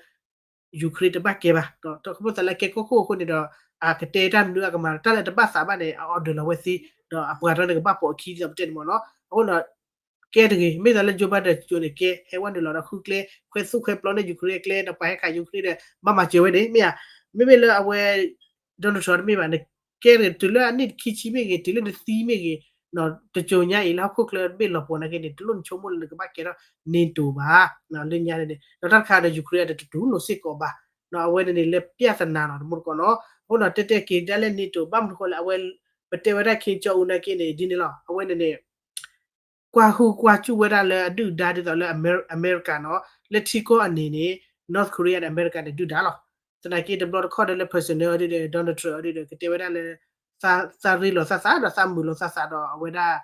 Ukraine တဘၣ်ကဲဘၣ်. ဒီးတၢ်ခီဖျိသးလၢကဲကီၢ်ခိၣ်အဃိန့ၣ်ဒီး အကတဲတၢ်မနုၤအကမၤ တၢ်လၢတဘၣ်သးဘၣ်န့ၣ် အ order လီၤဝဲသ့, ဒီးအပှၤတဂၤန့ၣ်ကဘၣ်ပိာ်အခံဒ်သိးပတဲန့ၣ်မ့ၢ်နီၤ. အဃိဒီး ကဲတဂ့ၤ, မ့ၢ်သးလၢ Joe Biden ကၠိန့ၣ် ကဲဟဲဝဲနုာ်လီၤဒီးဃုကျဲ ခွဲသူၣ်ခွဲပျီန့ၢ် Ukraine အကျဲ ဒီးပှၤဟဲခး Ukraine ဒီး ဘၣ်မၤစၢၤဝဲန့ၣ် မ့ၢ်ဧါ. မ့မ့ၢ်လၢအဝဲ Donald Trump တမ့ၢ်ဘၣ်န့ၣ် ကဲတဂ့ၤ တုၤလၢအနံၣ်ခံဆံမ့ၢ်ဂ့ၤ တုၤလၢနသံမ့ၢ်ဂ့ၤ တကၠိညါအံၤလၢဟီၣ်ခိၣ်ချၢတဘ့ၣ်လီၤပှီၢ်နာ်က့န့ၣ် တလိၣ်နဆိကမိၣ်လၢနကဘၣ်ကဲထီၣ် NATO ဘၣ် လၢညါန့ၣ်န့ၣ် ဒီးတၢ်တခါဒီး Ukraine တတူၢ်လိာ်စ့ၢ်ကီးဘၣ် အဝဲန့ၣ်န့ၣ် လၢ ပြဿနာ နီၤ တမူတကိးနီၤ. အဃိဒီးတဲတဲက့ၤဒၣ်လၢ NATO ဘၣ်မနုၤဃိလၢအဝဲ ပတဲဝဲဒၣ် Kim Jong Un နာ်က့န့ၣ် ဒ်န့ၣ်လီၤ. အဝဲန့ၣ်န့ၣ် ကွၢ်ဟုၣ်ကွၢ်စူၣ်ဝဲဒၣ်လၢအဒုၣ်ဒါဒ်သိးလၢ အမဲရကၤနီၤ လၢထံကီၢ်အန့ၣ်န့ၣ် North Korea ဒီးအမဲရကၤန့ၣ်ဒုၣ်ဒါလီၤ. သနာ်က့တဘျီတခီၣ်ဒီးလၢ personal အီၤဒ်ဒီး Donald Trump အီၤဒ်ဒီး ကတဲဝဲဒၣ်လၢ သးရ့လိာ်သးသးဒီးသးမုာ်လိာ်သးသးဒီးအဝဲဒၣ်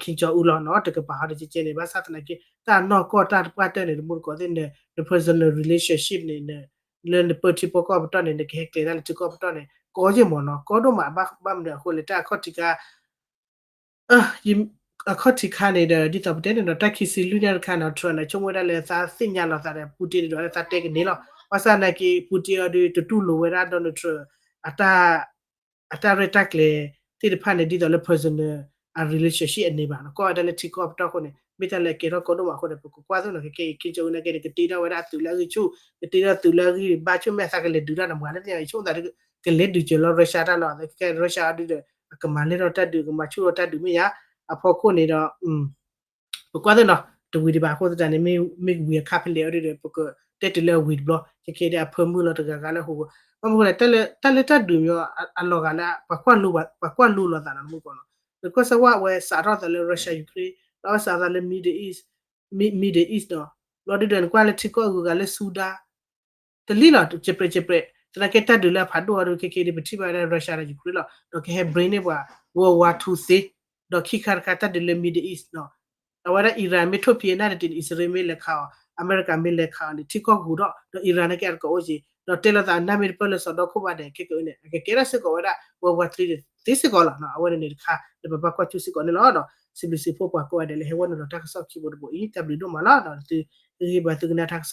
Kim Jong Un လီၤနီၤ တကပၤဟီဒီးကဲကဲန့ၣ် ဘၣ်ဆၣ်သနာ်က့ တၢ်နီၢ်ကီၢ်တၢ်တပှၢ်တၢၢ်န့ၣ် တမူတကိးသ့ၣ်န့ၣ် န personal relationship န့ၣ် လၢနပၢထံဖိကီၢ်ပတီၢ်န့ၣ် နကဟဲကျဲၤတၢ်လၢထံကီၢ်ပတီၢ်န့ၣ် ကီယဲၢ်မ့ၢ်နီၤ ကီဒိၣ်မး ဘၣ်မနုၤအဃိလဲၣ် တၢ်အခီၣ်ထံးခါ အခီၣ်ထံးခါန့ၣ်ဒီး ဒ်သိးပတဲန့ၣ်ဒီး တၢ်ခံဆံလွံၢ်နံၣ်တခါန့ၣ် Trump န့ၣ် ဆိကမိၣ်ဝဲဒၣ်လၢသးသ့ၣ်ညါလီၤသးဒီး Putin န့ၣ်ဒီး သးတဲကန့ၢ်လီၤ. ဘၣ်ဆၣ်သနာ်က့ Putin အီၤဒီး တတူၢ်လိာ်ဝဲဒၣ် Donald Trump အတၢ် အတၢ်ရဲၣ်တၢ်ကျဲၤသ့ၣ်တဖၣ်န့ၣ် ဒ်သိးလၢ personal အ relationship အန့ၣ်ဘၣ်နီၤ ကီၢ်ဝဲဒၣ်လၢထံကီၢ်ပတီၢ်အဃိန့ၣ် မ့ၢ်တၢ်လၢအကဲထီၣ်ကီဒိၣ်မးအဃိန့ၣ် ပကကွၢ်သိးနီၤ ကကဲအံၤ Kim Jong Un နာ်က့န့ၣ် ကတ့ထီၣ်ဝဲဒၣ်အသုးလၢအဂံၢ်ဆူၣ် ကတ့ထီၣ်သုးလၢအဂံၢ်ဘါဆူၣ် မ့ၢ်အသးကလဲၤဒုးတၢ်ဒီးမၤလၢသ့ၣ်ညါ ယဆိကမိၣ်သး ကလဲၤဒုးစၢၤလီၤ Russia တၢ်လီၤ ကဲ Russia အီၤဒ်ဒီး အကမၤလဲၢ်ထီၣ်တၢ်ဒုး ကမၤဆူၣ်ထီၣ်တၢ်ဒုးမ့ၢ်ယါ အဖီခိၣ်န့ၣ်ဒီး ပကွၢ်သိးနီၤ တဝံၤဒံးဘၣ်အဃိသတးန့ၣ် မ့ၢ်ဝံၤအခါဖဲလဲၣ်အီၤဒ်ဒီး ပကတဲတုၤလၢအဝံၤတဘျီ ကကဲဒ်အဖၢမုၢ်လီၤတဂၤဂၤလၢဟိ ဘၣ်မနုၤဃိလဲၣ် တၢ်လၢတၢ်ဒုးမ့ၢ်အလီၤဂာ်လၢ ပှၤကွၢ်လိလီၤသးနီၤ တမူတကိးနီၤ နကွၢ်စၢ်ဝဲအဝဲစးထီၣ်သးလၢ Russia Ukraine ဒီးအဝဲစးထီၣ်သးလၢ Middle East Middle East နီၤ လီၤဒုးဒီးနကွၢ်လၢထံကီၢ်အဂုၤအဂၤလၢ Sudan တလံလီၤ ကဲးပြဲးကဲးပြဲး သနာ်က့တၢ်ဒုးလၢအဖးဒိၣ်အီၤဒီး ခဲက့ၤဒ်ပထံၣ်ဘၣ်ဝဲဒၣ် Russia ဒီး Ukraine လီၤ ဒီးကဟဲ bring န့ၢ်ပှၤ World War Two သ့ ဒီးခံခါတခါတၢ်ဒုးလၢ Middle East နီၤ အဝဲဒၣ် Iran မ့ၢ်ထိၣ်ဖံးအနၢ်တတံၤန့ၣ် အံၣ်စရ့လးမ့ၢ်လဲၤခးအီၤ အမဲရကၤမ့ၢ်လဲၤခးအီၤန့ၣ် ထံကီၢ်ဟူးထီၣ် ဒီး Iran နာ်က့အတကိးအိၣ်က့ၤ ဒီးတဲလိာ်သးအနၢ်မ့ၢ်တပၢၢ်လၢစီၤဒီခိၣ်ဘၣ်ဒဲး ခဲက့ၤန့ၣ် အကကဲထီၣ်စ့ၢ်ကီးဝဲဒၣ် World War Three သ့စ့ၢ်ကီးလီၤ အဝဲန့ၣ်န့ၣ်တခါ လၢပဘၣ်ကွၢ်စူၣ်စ့ၢ်ကီးန့ၣ်လီၤ ဒီးစံးဘျုးစံးဖှိၣ်ပှၤကိးဂၤဒဲးလၢဟဲဝဲနုာ်လီၤတၢ်ကစီၣ်ခံဘိတဘိအံၤ တၢ်ဘျုးဒိၣ်မးလီၤ ဒီးသုဂံၢ်ဘါသုကနၣ်တၢ်ကစီၣ်